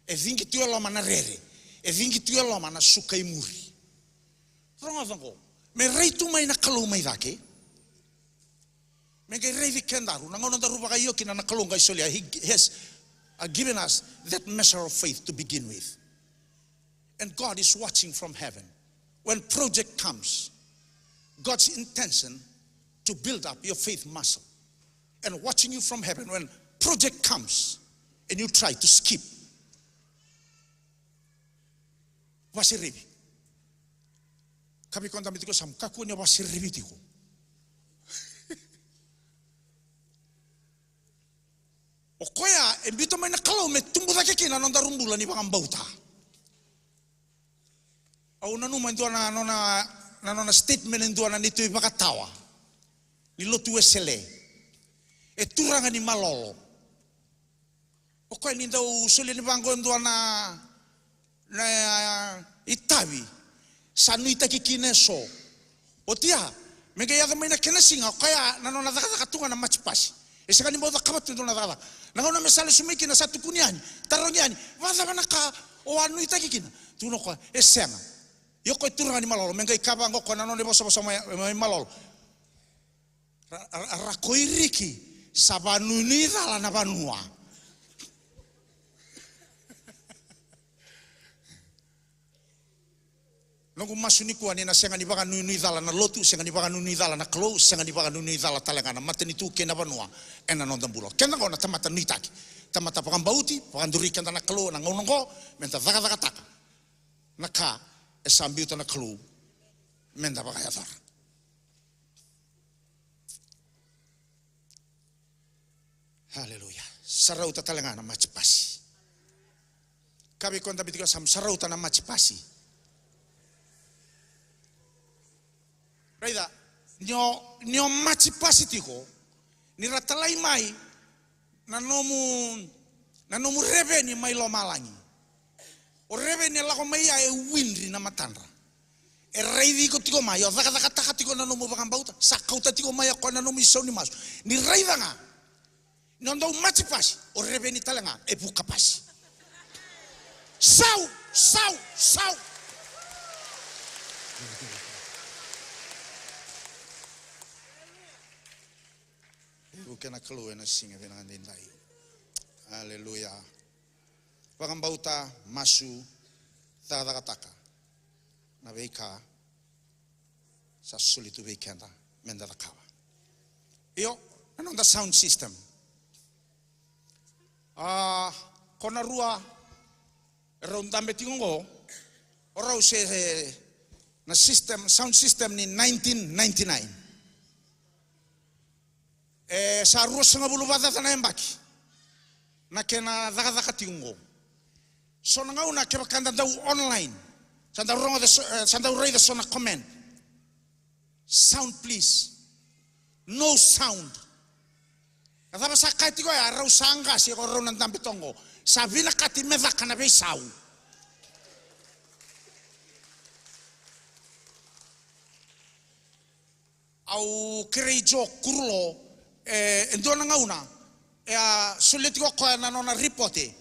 E cigi tu e loma na rere. E cigi tu e loma na suka i muri. Rogoca qo. Me rai tu mai na Kalou mai cake. Me qai raici kedaru, na gauna daru vakaio kina na Kalou qai solia, he has, uh, given us that measure of faith to begin with. And God is watching from heaven. When project comes, God's intention to build up your faith muscle. And watching you from heaven when project comes and you try to skip. Vaserevi. Ka vei koya dabe tiko e yasamu, kakua ni o vaserevi tiko. O koya e biuta mai na Kalou me tubu cake kina na nodaru bula ni vakabauta. Au nanuma e dua na nona, na nona statement e dua na neitou ivakatawa ni lotu Wesele. E turaga ni malolo. O koya ni dau solia ni vaqo e dua na, na itavi sa nuitaki kina eso. Oti ya, me qai yaco mai na kena siga, o koya na nona cakacaka tu ga na maji pasi. E sega ni bau cakava tu e dua na cakacaka. Na gauna me sa lesu mai kina sa tukuni yani, tarogi yani, vakacava na ka o a nuitaki kina? Tukuna o koya, e sega. Ia o koya e turaga ni malolo, me qai kaya vaqo o koya na nona ivosavosa mai, mai malolo. Ra, ra, ra koiriki, sa vanuinui cala na vanua. Noqu masu nikua ni na sega ni vakanuinui cala na lotu, sega ni vakanuinui cala na Kalou, sega ni vakanuinui cala tale ga na matanitu kei na vanua ena noda bula. Keda qo na tamata nuitaki, tamata vakabauti, vakaduri keda na Kalou ena gauna qo, meda cakacakataka na ka e sa biuta na Kalou meda vakayacora. Aleluya. Sa rauta tale ga na maji pasi. Kaya vei koya dabe tiko, sa, sa rauta na maji pasi. Raica, ni o, ni o maji pasi tiko, ni ra talai mai na nomu, na nomu reveni mai lomalagi. O reveni e lako mai ya e widri na matadra. E raici iko tiko mai, o cakacakataka tiko na nomu vakabauta, sa kauta tiko mai o koya na nomu isau ni masu. Ni raica ga, ni o dau maji pasi, o reveni tale ga e vuka pasi. Sau, sau, sau. E vuke na Kalou ena siga vinaka daidai. Aleluya. Vakabauta, masu, cakacakataka na veika sa soli tu vei keda meda cakava. Io, na noda sound system. A, ko na rua e rau dabe tiko oqo, o rau se, e, na system, sound system ni nineteen ninety-nine. E sa ruasagavulu vakacaca na yabaki na kena cakacaka tiko oqo. So na gauna kevaka da dau online, sa dau rogoca so, e, sa dau raica so na comment. Sound please. No sound. Na cava sa kaya tiko ya, rau sa qase, ko rau na dabe toqo. Sa vinakati me caka na veisau. Au kerei Jo Kurulo, e, e dua na gauna, e a solia tiko o koya na nona ripote.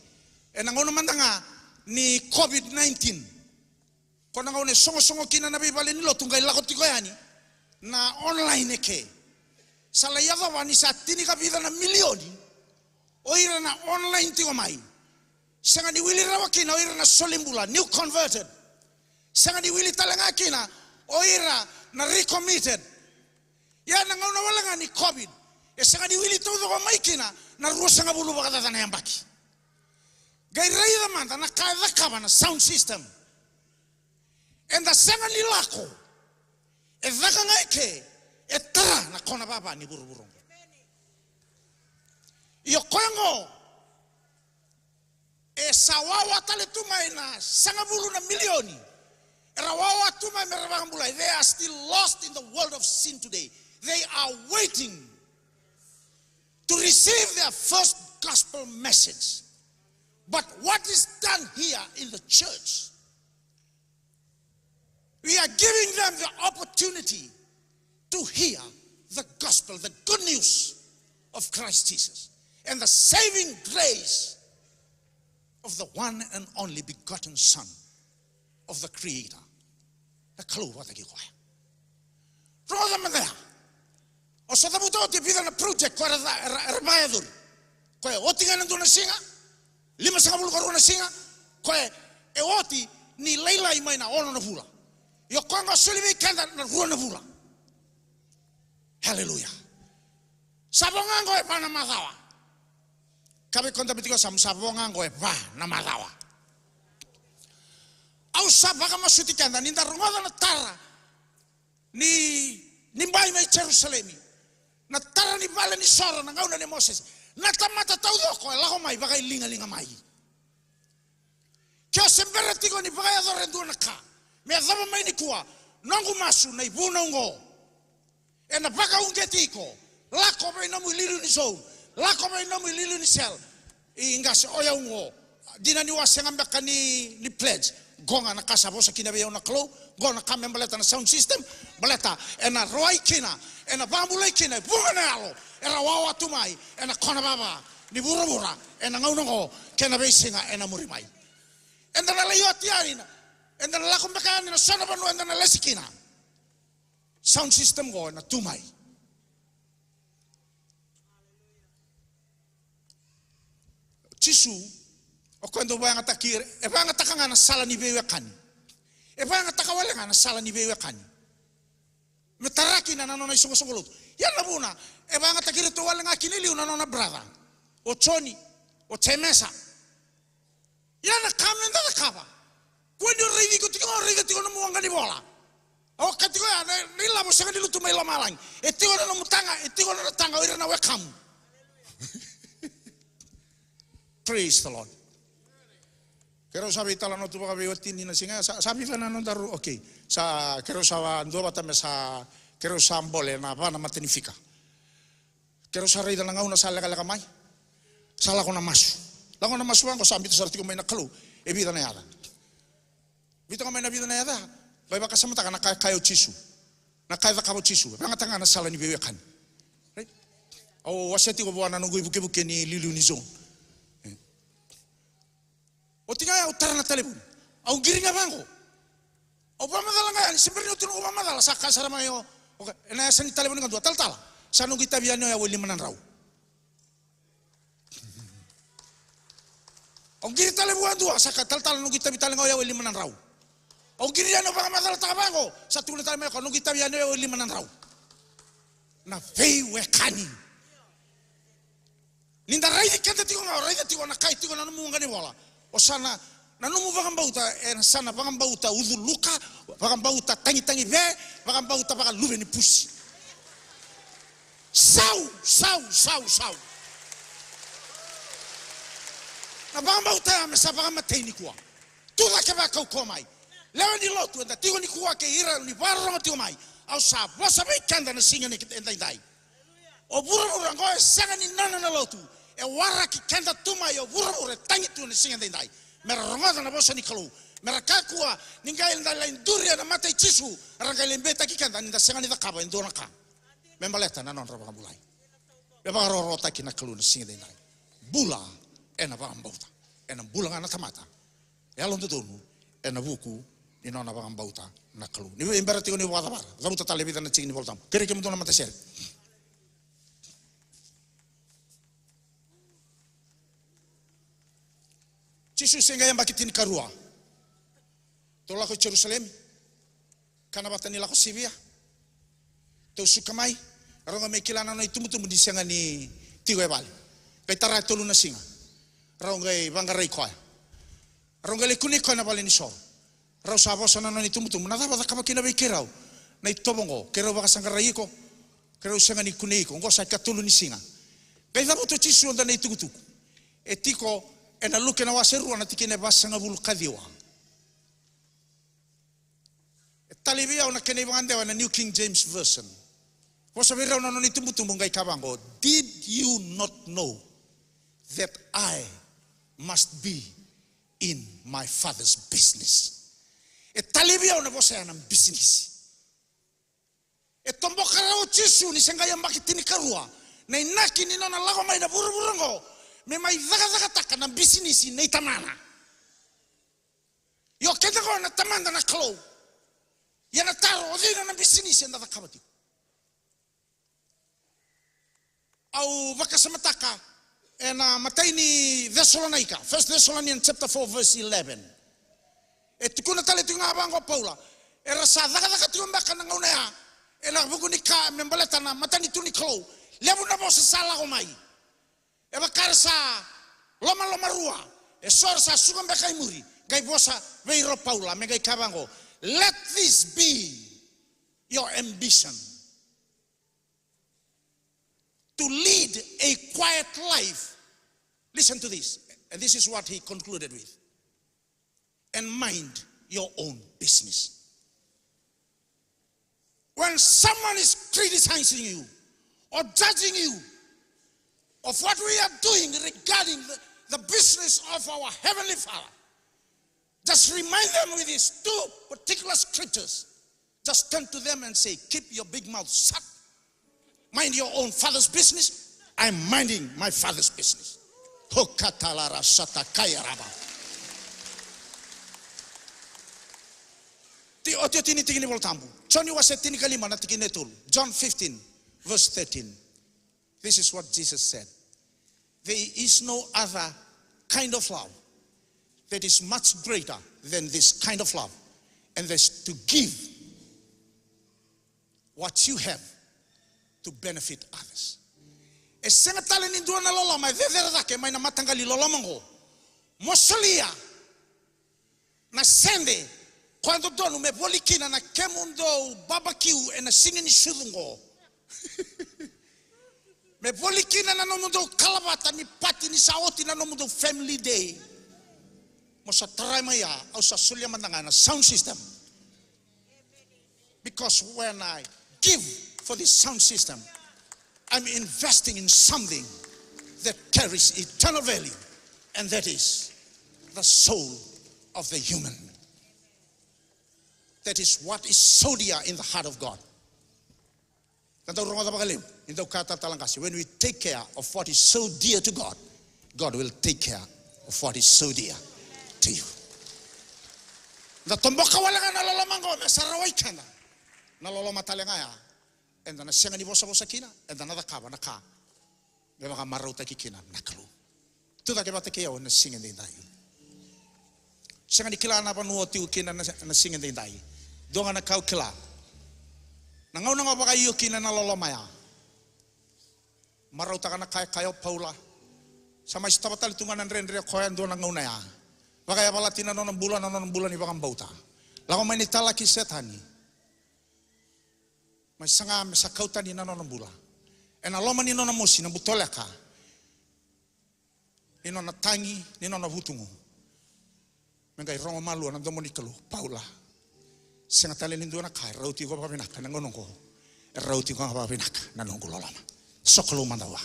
E na gauna mada ga ni COVID nineteen. Ko na gauna e sogosogo kina na veivale ni lotu, qai lako tiko yani na online eke. Sa lai yacova ni sa tinikavica na milioni o ira na online tiko mai. Sega ni wili rawa kina o ira na soli bula, new converted. Sega ni wili tale ga kina o ira na recommitted. Ia na gauna wale ga ni COVID, e sega ni wili taucoko mai kina na ruasagavulu vakacaca na yabaki. Qai raica mada na ka e cakava na sound system. Eda sega ni lako. E caka ga eke, e tara na kona vava ni vuravura oqo. Io koya oqo, e sa wawa tale tu mai na sagavulu na milioni. Era wawa tu mai mera vakabulai. They are still lost in the world of sin today. They are waiting to receive their first gospel message. But what is done here in the church? We are giving them the opportunity to hear the gospel, the good news of Christ Jesus, and the saving grace of the one and only begotten Son of the Creator. Na Kalou vata kei koya. Rogoca mada ya. O sa cavuta oti e vica na project ko era, era, era vakayacori. Koya e oti ga ena dua na siga, limasagavulu ka rua na siga, koya e oti ni lailai mai na ono na vula. Io koya ga soli vei keda na rua na vula. Haleluya. Sa vo ga oqo e va na macawa. Kaya vei koya dabe tiko, sa, sa vo ga oqo e va na macawa. Au sa vakamasuti keda ni da rogoca na tara ni, ni bai mai Jerusalemi. Na tara ni vale ni soro na gauna nei Mosese. Na tamata taucoko e lako mai vakailigailiga mai. Ke o se bera tiko ni vakayacora e dua na ka me yacova mai nikua, noqu masu na ivunau oqo. Ena vakauqeti iko. Lako vei nomu iliuliu ni zone. Lako vei nomu iliuliu ni cell. I qase, o yau oqo. Dina ni au a sega beka ni, ni pledge. Qo ga na ka sa vosa kina vei au na Kalou. Qo na ka me baleta na sound system. Baleta ena rawai kina, ena vakabulai kina e vuqa na yalo era wawa tu mai ena kona vava ni vuravura ena gauna oqo kei na veisiga ena muri mai. Eda na lai oti yani na, eda na lako beka yani na so na vanua eda na lesi kina. Sound system qo ena tu mai. Jisu, o koya dau vakayagataki ira, e vakayagataka ga na sala ni veiwekani. E vakayagataka wale ga na sala ni veiwekani. Me tara kina na nona isoqosoqo lotu. Ia na vuna e vakayagataki iratou wale ga kina e liu na nona brother, o Joni, o Jemesa. Ia na ka meda cakava. Kua ni o raici iko tiko ga, o raica tiko nomu waqa ni vola. Au kaya tiko ya, na, na ilavo sega ni lutu mai lomalagi. E tiko na nomu taga, e tiko na nona taga o ira na wekamu. Praise the Lord. Keirau sa veitalanoa tu vakaveiwatini na siga, sa, sa vica na nodaru, okay. Sa keirau sa duavata me sa, keirau sa bole na va na mata ni fika. Keirau sa raica na gauna sa lekaleka mai. Sa lako na masu. Lako na masu vaqo sa biuta sara tiko mai na Kalou. E vica na yaca. Biuta ga mai na vica na yaca. Qai vakasamataka na ka e kaya o Jisu. Na ka e cakava o Jisu. Vegata ga na sala ni veiwekani. Right? Au wasea tiko vua na noqu ivukevuke ni liuliu ni zone. Oti ga au tara na talevoni. Au qiri ga vaqo. Au vakamacala ga yani, se bera ni oti noqu vakamacala, sa kaya sara mai o, okay, ena yasa ni talevoni ga dua, talatala. Sa noqu itavi yani o yau e lima na drau. Au qiri tale vua e dua, sa kaya talatala noqu itavi tale ga o yau e lima na drau. Au qiri yani au vakamacalataka vaqo, sa tukuna tale mai o koya noqu itavi yani o yau e lima na drau. Na veiwekani. Ni da raici keda tiko ga, o raica tiko na kai tiko na nomu waqa ni vola. O sa na, na nomu vakabauta, e na sa na vakabauta uculuka, vakabauta tagitagi ve, vakabauta vakaluve ni pusi. Sau, sau, sau, sau. Na vakabauta ya me sa vakamatei nikua. Tu cake vakaukauwa mai. Lewe ni lotu, eda tiko nikua kei ira ni vakarorogo tiko mai. Au sa vosa vei keda na siga ni edaidai. O vuravura oqo e sega ni nona na lotu. E waraki keda tu mai o vuravura e tagi tu na siga edaidai. Me ra rogoca na vosa ni Kalou. Me ra kakua ni qai da lai duri ena mata i Jisu. Ra qai lai beitaki keda ni da sega ni cakava e dua na ka. Me baleta na nodra vakabulai. Me vakarokorokotaki na Kalou na siga edaidai. Bula ena vakabauta. Ena bula ga na tamata. E yalododonu ena vuku ni nona vakabauta na Kalou. Ni vei bera tiko ni vakacavara. Cavuta tale e vica na tiki ni Volatabu. Kerei kemudou na matasere. Jisu se qai yabaki tinikarua. Tou lako i Jerusalemi. Kana vata ni lako sivia. Tou suka mai. Rau qai mai kila na nona itubutubu ni sega ni tiko e vale. Qai tara e tolu na siga. Rau qai vaqarai koya. Rau qai lai kunei koya na vale ni soro. Rau sa vosa na nona itubutubu. Na cava cakava kina vei keirau na itovo oqo? Keirau vakasaqarai iko. Keirau sega ni kunei iko. Oqo sa ikatolu ni siga. Qai cavuta o Jisu e dua na itukutuku. E tiko ena Luke na wase rua na tikina e vasagavulu ka ciwa. E talei vei au na kena ivakadewa ena New King James Version. Vosa vei rau na nona itubutubu qai kaya vaqo, "Did you not know that I must be in my Father's business?" E talei vei au na vosa ya na bisinisi. E toboka rawa o Jisu ni se qai yabaki tinikarua na inaki ni nona lako mai na vuravura oqo me mai cakacakataka na bisinisi nei Tamana. Io, keda qo na Tamada na Kalou. Ia na taro, o cei nona bisinisi eda cakava tiko? Au vakasamataka ena imatai ni Cesalonaika, First Thessalonians chapter four verse eleven. E tukuna tale tiko ga vaqo o Paula, era sa cakacaka tiko beka na gauna ya ena vuku ni ka me baleta na matanitu ni Kalou. Levu na vosa sa lako mai. E vaka era sa lomalomarua. E so era sa suka beka i muri. Qai vosa vei ira o Paula me qai kaya vaqo, "Let this be your ambition, to lead a quiet life." Listen to this. And this is what he concluded with. "And mind your own business." When someone is criticizing you or judging you of what we are doing regarding the, the business of our Heavenly Father, just remind them with these two particular scriptures. Just turn to them and say, "Keep your big mouth shut. Mind your own father's business. I'm minding my father's business." Hokatalara satakayaraba. Ti otioti ni tiki ni Volatabu. Joni wase tinikalima na tikina e tolu. John fifteen, verse thirteen. This is what Jesus said. "There is no other kind of love that is much greater than this kind of love, and that's to give what you have to benefit others." E sega tale ni dua na loloma e cecere cake mai na mataqali loloma oqo. Mo solia na sede koya dodonu me voli kina na kemudou babakiu ena siga ni sucu oqo. Me voli kina na nomudou kalavata ni pati ni sa oti na nomudou family day. Mo sa tarai mai ya, au sa solia mada ga na sound system. Because when I give for this sound system, I'm investing in something that carries eternal value, and that is the soul of the human. That is what is so dear in the heart of God. Na dau rogoca vakalevu ni dau kaya talatala qase, when we take care of what is so dear to God, God will take care of what is so dear to you. Da toboka wale ga na loloma oqo me sa rawai keda. Na loloma tale ga ya eda na sega ni vosavosa kina, eda na cakava na ka me vakamarautaki kina na Kalou. Tu cake vata kei au ena siga edaidai. Sega ni kila na vanua o tu kina na, na siga edaidai. Dua ga na ka au kila, na gauna ga vakaio kina na loloma ya, marautaka na ka e kaya o Paula. Sa mai sotava tale tu ga na dredre o koya e dua na gauna ya. Vakayavalati na nona bula, na nona bula ni vakabauta. Lako mai na italaki Setani. Mai saga me sa kau tani na nona bula. Ena loma ni nona mosi na butoleka ni nona tagi, ni nona vutugu. Me qai rogo malua na domo ni Kalou, Paula, sega tale ni dua na ka e rauti iko vakavinaka ena gauna oqo. E rauti iko ga vakavinaka na noqu loloma. Sokalou mada vua.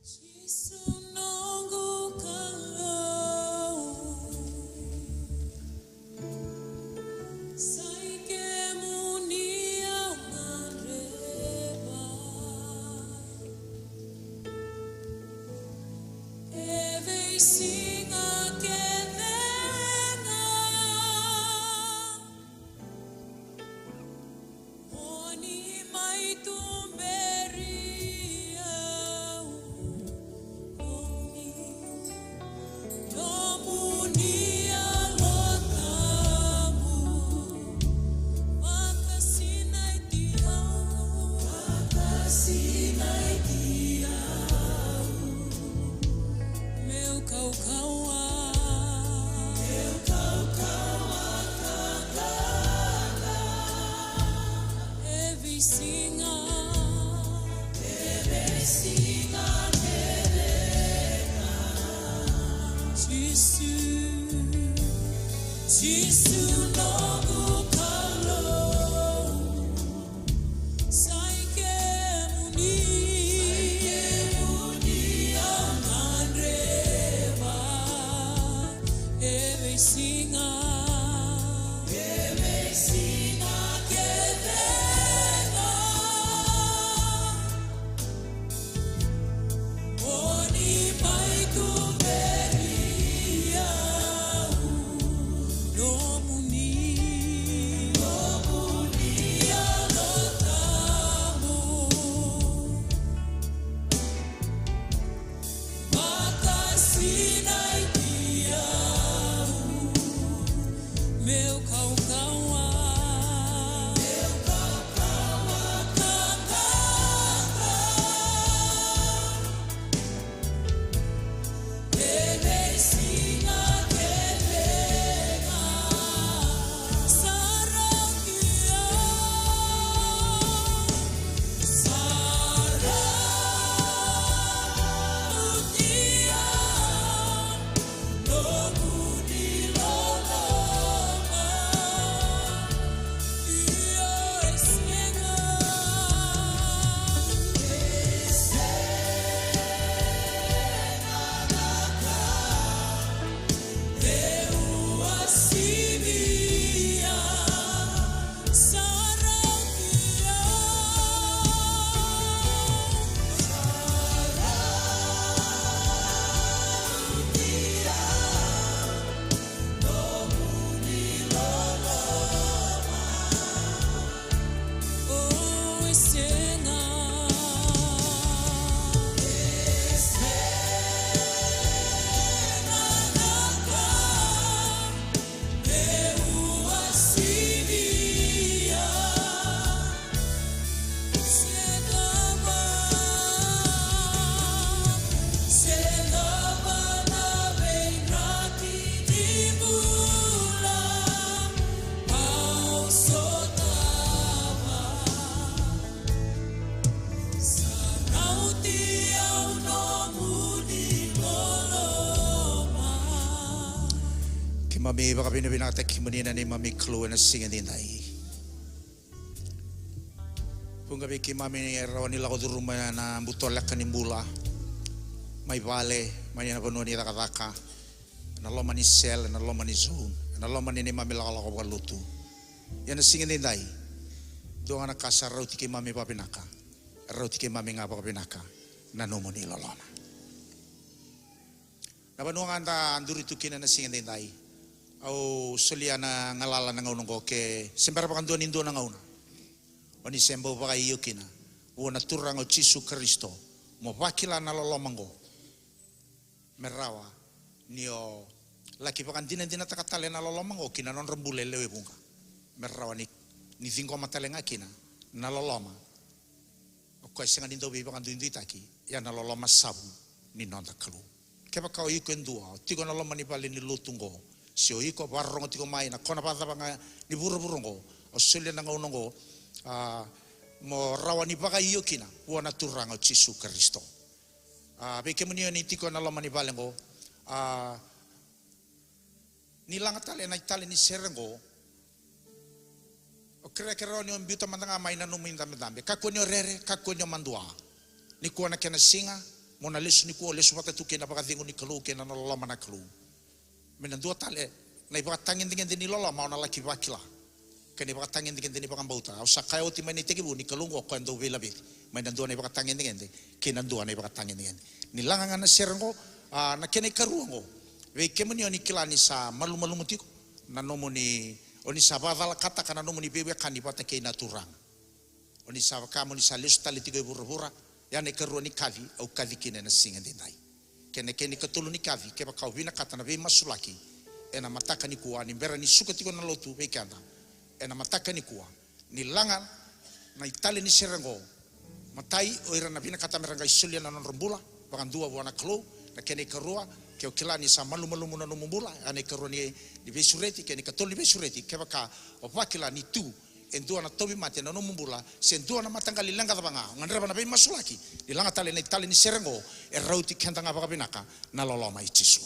Jisu noqu Kalou, sa i kemuni au gadreva. E veisiga kece ga o ni mai tuberi au, o ni nomuni Yalo Tabu vakasinaiti au, vakasinaiti au. Meu kaukauwa, meu kaukauwa ka qaqa e veisiga, e veisiga kece ga. Jisu, Jisu noqu Kalou. Sa i kemuni, sa i kemuni au gadreva e veisiga, e veisiga kece ga. O ni mai tuberi au, nomuni, nomuni Yalo Tabu Me vakavinavinakataki kemuni na neimami Kalou ena siga edaidai. Vuqa vei keimami e rawa ni lako curuma ena butoleka ni bula, mai vale, mai na vanua ni cakacaka, ena loma ni cell, ena loma ni Zoom, ena loma ni neimami lakolako vakalotu. Ia na siga edaidai, dua ga na ka sa rauti keimami vakavinaka, rauti keimami ga vakavinaka na nomuni loloma. Na vanua ga da duri tu kina na siga edaidai, au solia na galala na gauna oqo, ke se bera vakadua ni dua na gauna o ni se bau vakaio kina vua na Turaga o Jisu Karisito, mo vakila na loloma oqo, me rawa ni o laki vakadinadinataka tale na loloma oqo ki na nodra bula e lewe vuqa, me rawa ni, ni ciqoma tale ga kina na loloma o koya e sega ni dau veivakaduiduitaki, ia na loloma savu ni noda Kalou. Kevaka o iko e dua o tiko ena loma ni vale ni lotu oqo, se o iko vakarorogo tiko mai na kona vakacava ga ni vuravura oqo, au solia na gauna oqo, a, mo rawa ni vakaio kina vua na Turaga o Jisu Karisito. A, vei kemuni o ni tiko ena loma ni vale oqo, a, ni laga tale na itale ni sere oqo. O kerea ke rawa ni o biuta mada ga mai na nomu idabedabe. Kakua ni o rere, kakua ni o madua. Nikua na kena siga, mo na lesu nikua, o lesu vata tu kei na vakacegu ni Kalou kei na loloma na Kalou. Me na dua tale na ivakatagedegede ni loloma o na laki vakila, kei na ivakatagedegede ni vakabauta. Au sa kaya oti mai na itekivu ni Kalou oqo o koya dau veilaveti mai na dua na ivakatagedegede kei na dua na ivakatagedegede. Ni laga ga na sere oqo, a, na kena ikarua oqo. Vei kemuni o ni kila ni sa malumalumu tiko na nomuni, o ni sa vakacalakataka na nomuni veiwekani vata kei na Turaga. O ni sa vaka mo ni sa lesu tale tiko e vuravura, ia na ikarua ni kaci au kaci kina ena siga edaidai. Kei na kena ikatolu ni kaci, kevaka o vinakata na veimasulaki ena mataka nikua, ni bera ni suka tiko na lotu vei keda ena mataka nikua, ni laga na itale ni sere oqo. Matai, o ira na vinakata me ra qai solia na nodra bula, vakadua vua na Kalou. Na kena ikarua, ke o kila ni sa malumalumu na nomu bula, ia na ikarua ni, ni veisureti, kei na ikatolu ni veisureti, kevaka o vakila ni tu e dua na tauvimate ena nomu bula, se dua na mataqali leqa cava ga, o gadreva na veimasulaki, ni laga tale na itale ni sere oqo, e rauti keda ga vakavinaka na loloma i Jisu.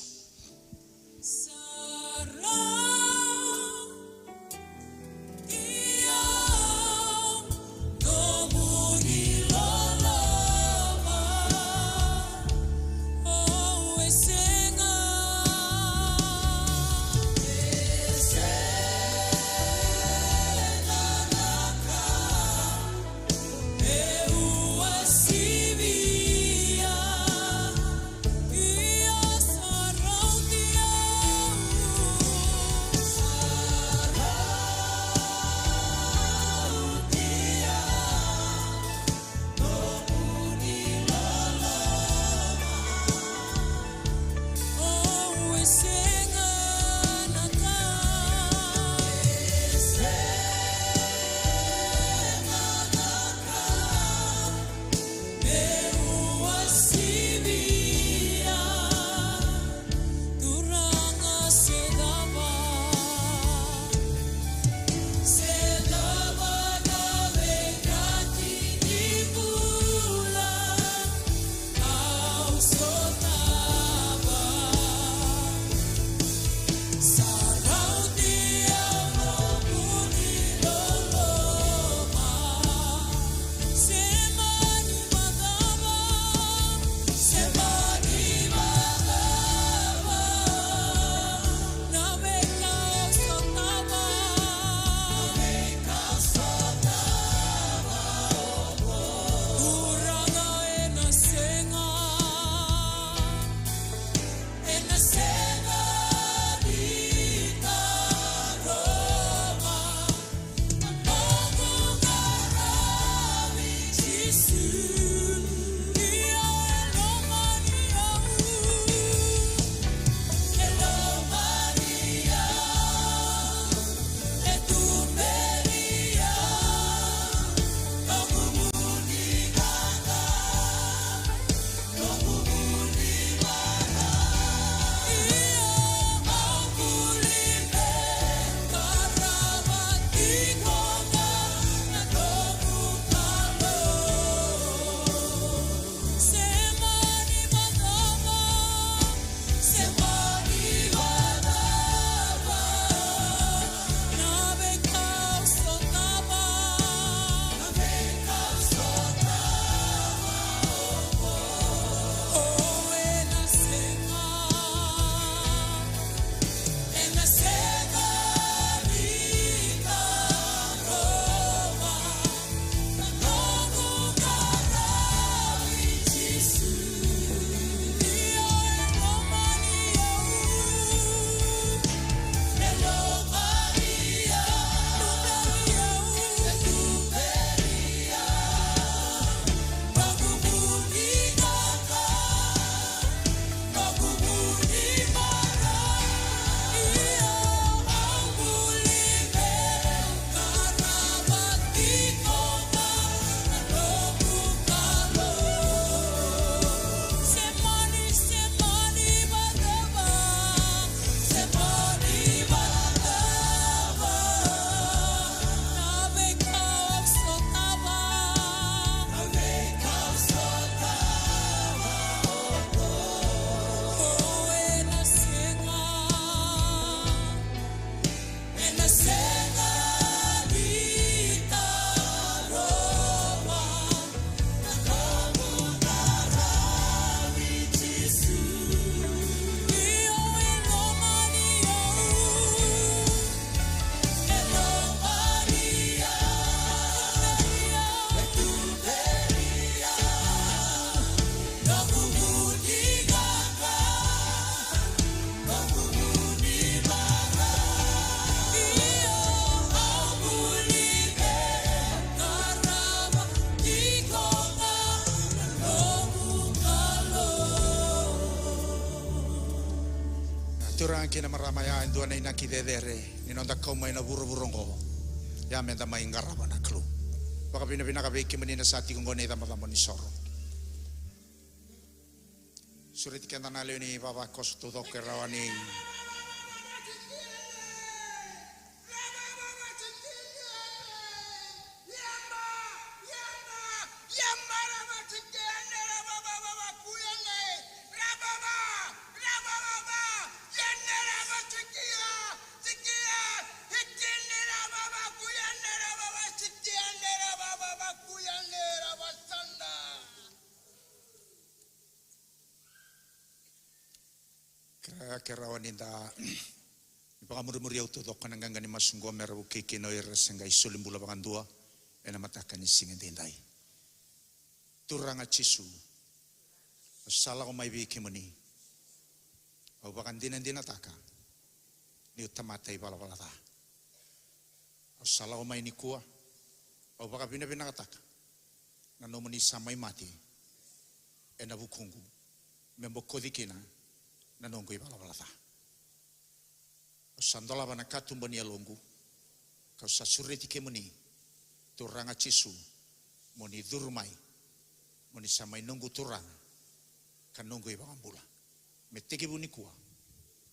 Kei na marama ya e dua na inaki cecere ni noda kau mai na vuravura oqo. Ia meda mai qarava na Kalou. Vakavinavinaka vei kemuni na sa tiko oqo na icabocabo ni soro. Sureti keda na lewe ni vavakoso taucoko e rawa ni Ke, ke rawa ni da vakamurimuri au taucoko na qaqa ni masu oqo me ra vukei kina o ira se qai soli bula vakadua ena mataka ni siga edaidai. Turaga Jisu, au sa lako mai vei kemuni. Au vakadinadinataka niu tamata ivalavala ca. Au sa lako mai nikua, au vakavinavinakataka na nomuni sa mai mate ena vukuqu me bokoci kina na noqu ivalavala ca. Au sa dolava na katuba ni yaloqu, kau sa sureti kemuni, Turaga Jisu, mo ni curu mai, mo ni sa mai noqu Turaga ka noqu iVakabula. Me tekivu nikua,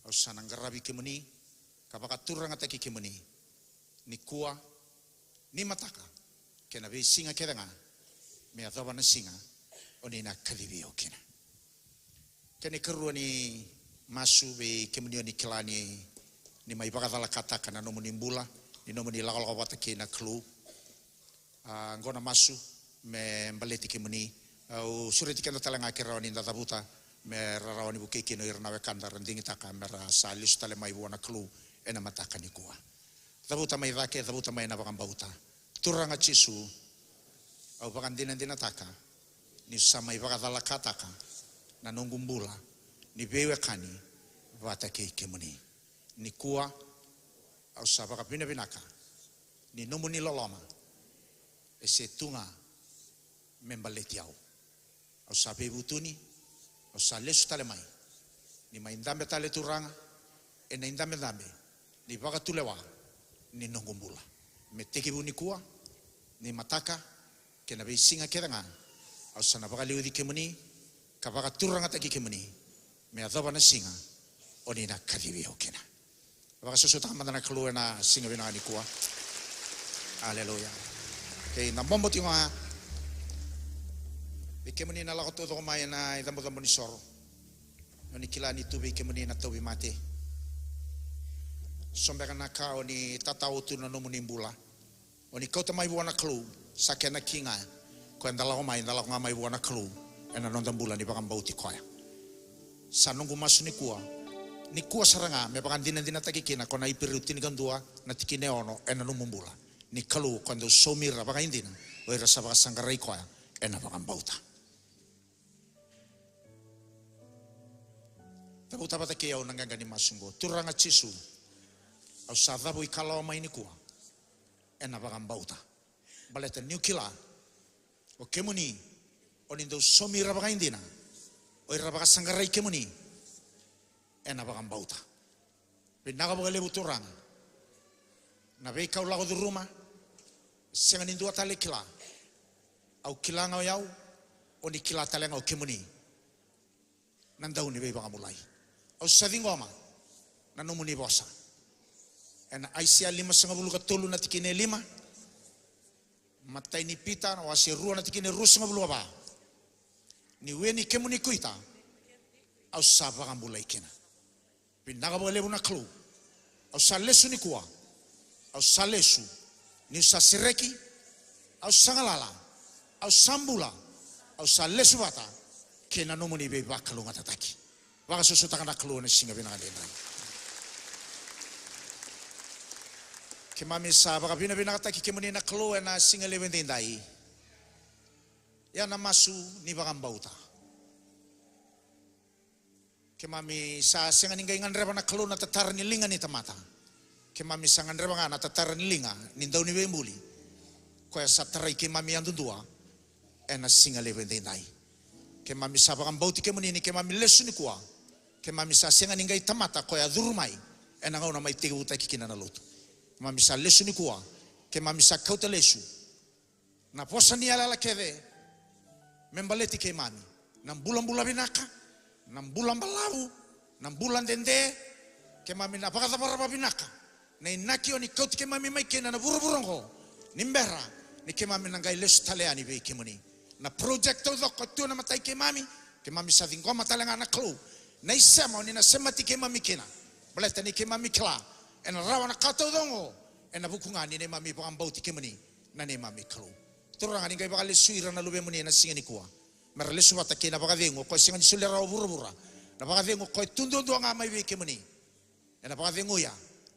au sa na qaravi kemuni ka vakaturagataki kemuni nikua, nimataka, kei na veisiga kece ga me yacova na siga o ni na kacivi au kina. Kena ikarua ni masu vei kemuni o ni kila ni, ni mai vakacalakataka na nomuni bula, ni nomuni lakolako vata kei na Kalou. A, qo na masu me baleti kemuni. Au sureti keda tale ga ke rawa ni da cavuta me ra rawa ni vukei kina o ira na wekada ra digitaka me ra sa lesu tale mai vua na Kalou ena mataka nikua. Cavuta mai cake, cavuta mai na vakabauta. Turaga Jisu, au vakadinadinataka niu sa mai vakacalakataka na noqu bula ni veiwekani vata kei kemuni. Nikua, au sa vakavinavinaka ni nomuni loloma e se tu ga me baleti au. Au sa veivutuni, au sa lesu tale mai. Ni mai dabe tale Turaga ena idabedabe ni vakatulewa ni noqu bula. Me tekivu nikua, nimataka, kei na veisiga kece ga, au sa na vakaliuci kemuni ka vakaturagataki kemuni me yacova na siga o ni na kacivi au kina. Vakasuasutaka mada na Kalou ena siga vinaka nikua. Aleluya. Kei na bobo tiko ga vei kemuni na lako taucoko mai ena icabocabo ni soro. O ni kila ni tu vei kemuni na tauvimate. So beka na ka o ni tatao tu na nomuni bula. O ni kauta mai vua na Kalou, sa kena ki ga. Koya eda lako mai, eda lako ga mai vua na Kalou ena noda bula ni vakabauti koya. Sa noqu masu nikua, nikua sara ga me vakadinadinataki kina ko na Iperiu tinikadua na tikina e ono ena nomu bula. Ni Kalou ko dau saumi ira vakaidina o ira sa vakasaqarai koya ena vakabauta. Cavuta vata kei au na qaqa ni masu oqo. Turaga Jisu, au sa cavu ikalawa mai nikua ena vakabauta. Baleta niu kila o kemuni o ni dau saumi ira vakaidina o ira vakasaqarai kemuni ena vakabauta. Vinaka vakalevu Turaga. Na veika au lako curuma, sega ni dua tale kila. Au kila ga o yau, o ni kila tale ga o kemuni. Na dau ni veivakabulai. Au sa ciqoma na nomuni vosa ena Aisea limasagavulu ka tolu na tikina e lima. Matai ni Pita na wase rua na tikina e ruasagavulu ka va. Niu e ni kemuni kuita, au sa vakabulai kina. Vinaka vakalevu na Kalou. Au sa lesu nikua. Au sa lesu. Niu sa sereki. Au sa galala. Au sa bula. Au sa lesu vata kei na nomuni veivakalougatataki. Vakasuasutaka na Kalou ena siga vinaka nikua. Keimami sa vakavinavinakataki kemuni na Kalou ena siga levu edaidai. Ia na masu ni vakabauta. Keimami sa sega ni qai gadreva na Kalou na tatara ni liga ni tamata. Keimami sa gadreva ga na tatara ni liga ni Dauniveibuli. Koya sa tarai keimami yadudua ena siga levu edaidai. Keimami sa vakabauti kemuni ni keimami lesu nikua. Keimami sa sega ni qai tamata koya a curu mai ena gauna mai tekivutaki kina na lotu. Keimami sa lesu nikua, keimami sa kauta lesu na vosa ni yalayala kece me baleti keimami. Na bulabula vinaka, na bula balavu, na bula dede, keimami na vakacavara vakavinaka na inaki o ni kauti keimami mai kina na vuravura oqo, ni bera ni keimami na qai lesu tale yani vei kemuni. Na project taucoko e tu ena mata i keimami, keimami sa ciqoma tale ga na Kalou na isema o ni na semati keimami kina. Baleta ni keimami kila ena rawa na ka taucoko ena vuku ga ni neimami vakabauti kemuni na neimami Kalou. Turaga, ni qai vakalesui ira na luvemuni ena siga nikua, me ra lesu vata kei na vakacegu o koya e sega ni solia rawa vuravura, na vakacegu o koya e tu duadua ga mai vei kemuni. Ena vakaceguya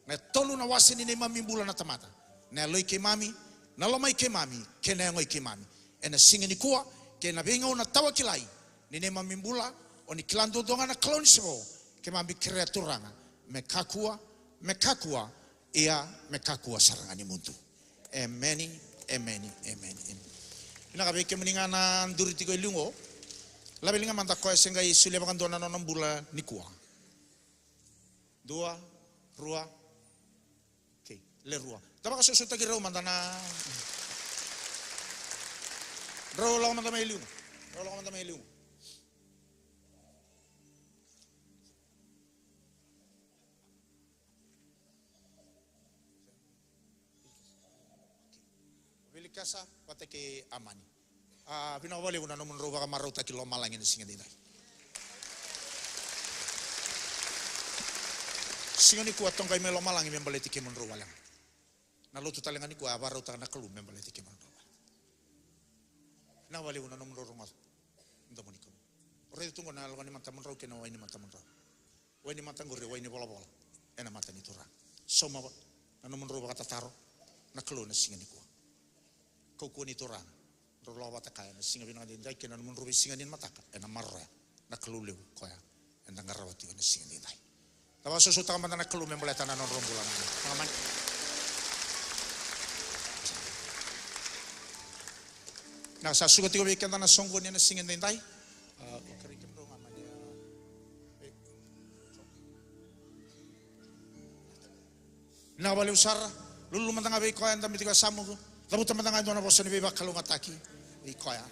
na e tolu na wase ni neimami bula na tamata: na yaloi keimami, na lomai keimami, kei na yago i keimami. Ena siga nikua kei na veigauna tawakilai ni neimami bula, o ni kila duadua ga na Kalou ni se vo. Keimami kerea, Turaga, me kakua, me kakua, ia me kakua sara ga ni mudu. Emeni, emeni, emeni, emeni. Vinaka vei kemuni ga na duri tiko e liu oqo. Lave liga mada koya se qai solia vakadua na nona bula nikua. Dua, rua. Okay, le rua. Da vakasausautaki rau mada na. Drau lako mada mai liu. Drau lako mada mai liu. Vilikesa vata kei Amani. A, vinaka vakalevu na nomudrau vakamarautaki lomalagi ena siga edaidai. Siga nikua toqai mai lomalagi me baleti kemudrau wale ga. Na lotu tale ga nikua a vakarautaka na Kalou me baleti kemudrau wale ga. Vinaka vakalevu na nomudrau rogoca na domo ni Kalou. O raica tu qo na yaloka ni matamudrau kei na wai ni matamudrau. Wai ni mata qori, wai ni volavola ena mata ni Turaga. Sauma na nomudrau vakatataro na Kalou ena siga nikua. Kaukauwa ni Turaga, drau lako vata kaya ena siga vinaka edaidai kei na nomudrau veisiga ni mataka, ena maroroya na Kalou levu koya eda qarava tiko ena siga edaidai. Da vakasausautaka mada na Kalou me baleta na nodrau bula na. Na sa suka tiko vei keda na soqoni ena siga edaidai. A, o kerei kemudrau ga mani, a, e. Vinaka vakalevu sara. Lululu mada ga vei koya e dabe tiko e yasamu. Cavuta mada ga e dua na vosa ni veivakalougatataki vei koya.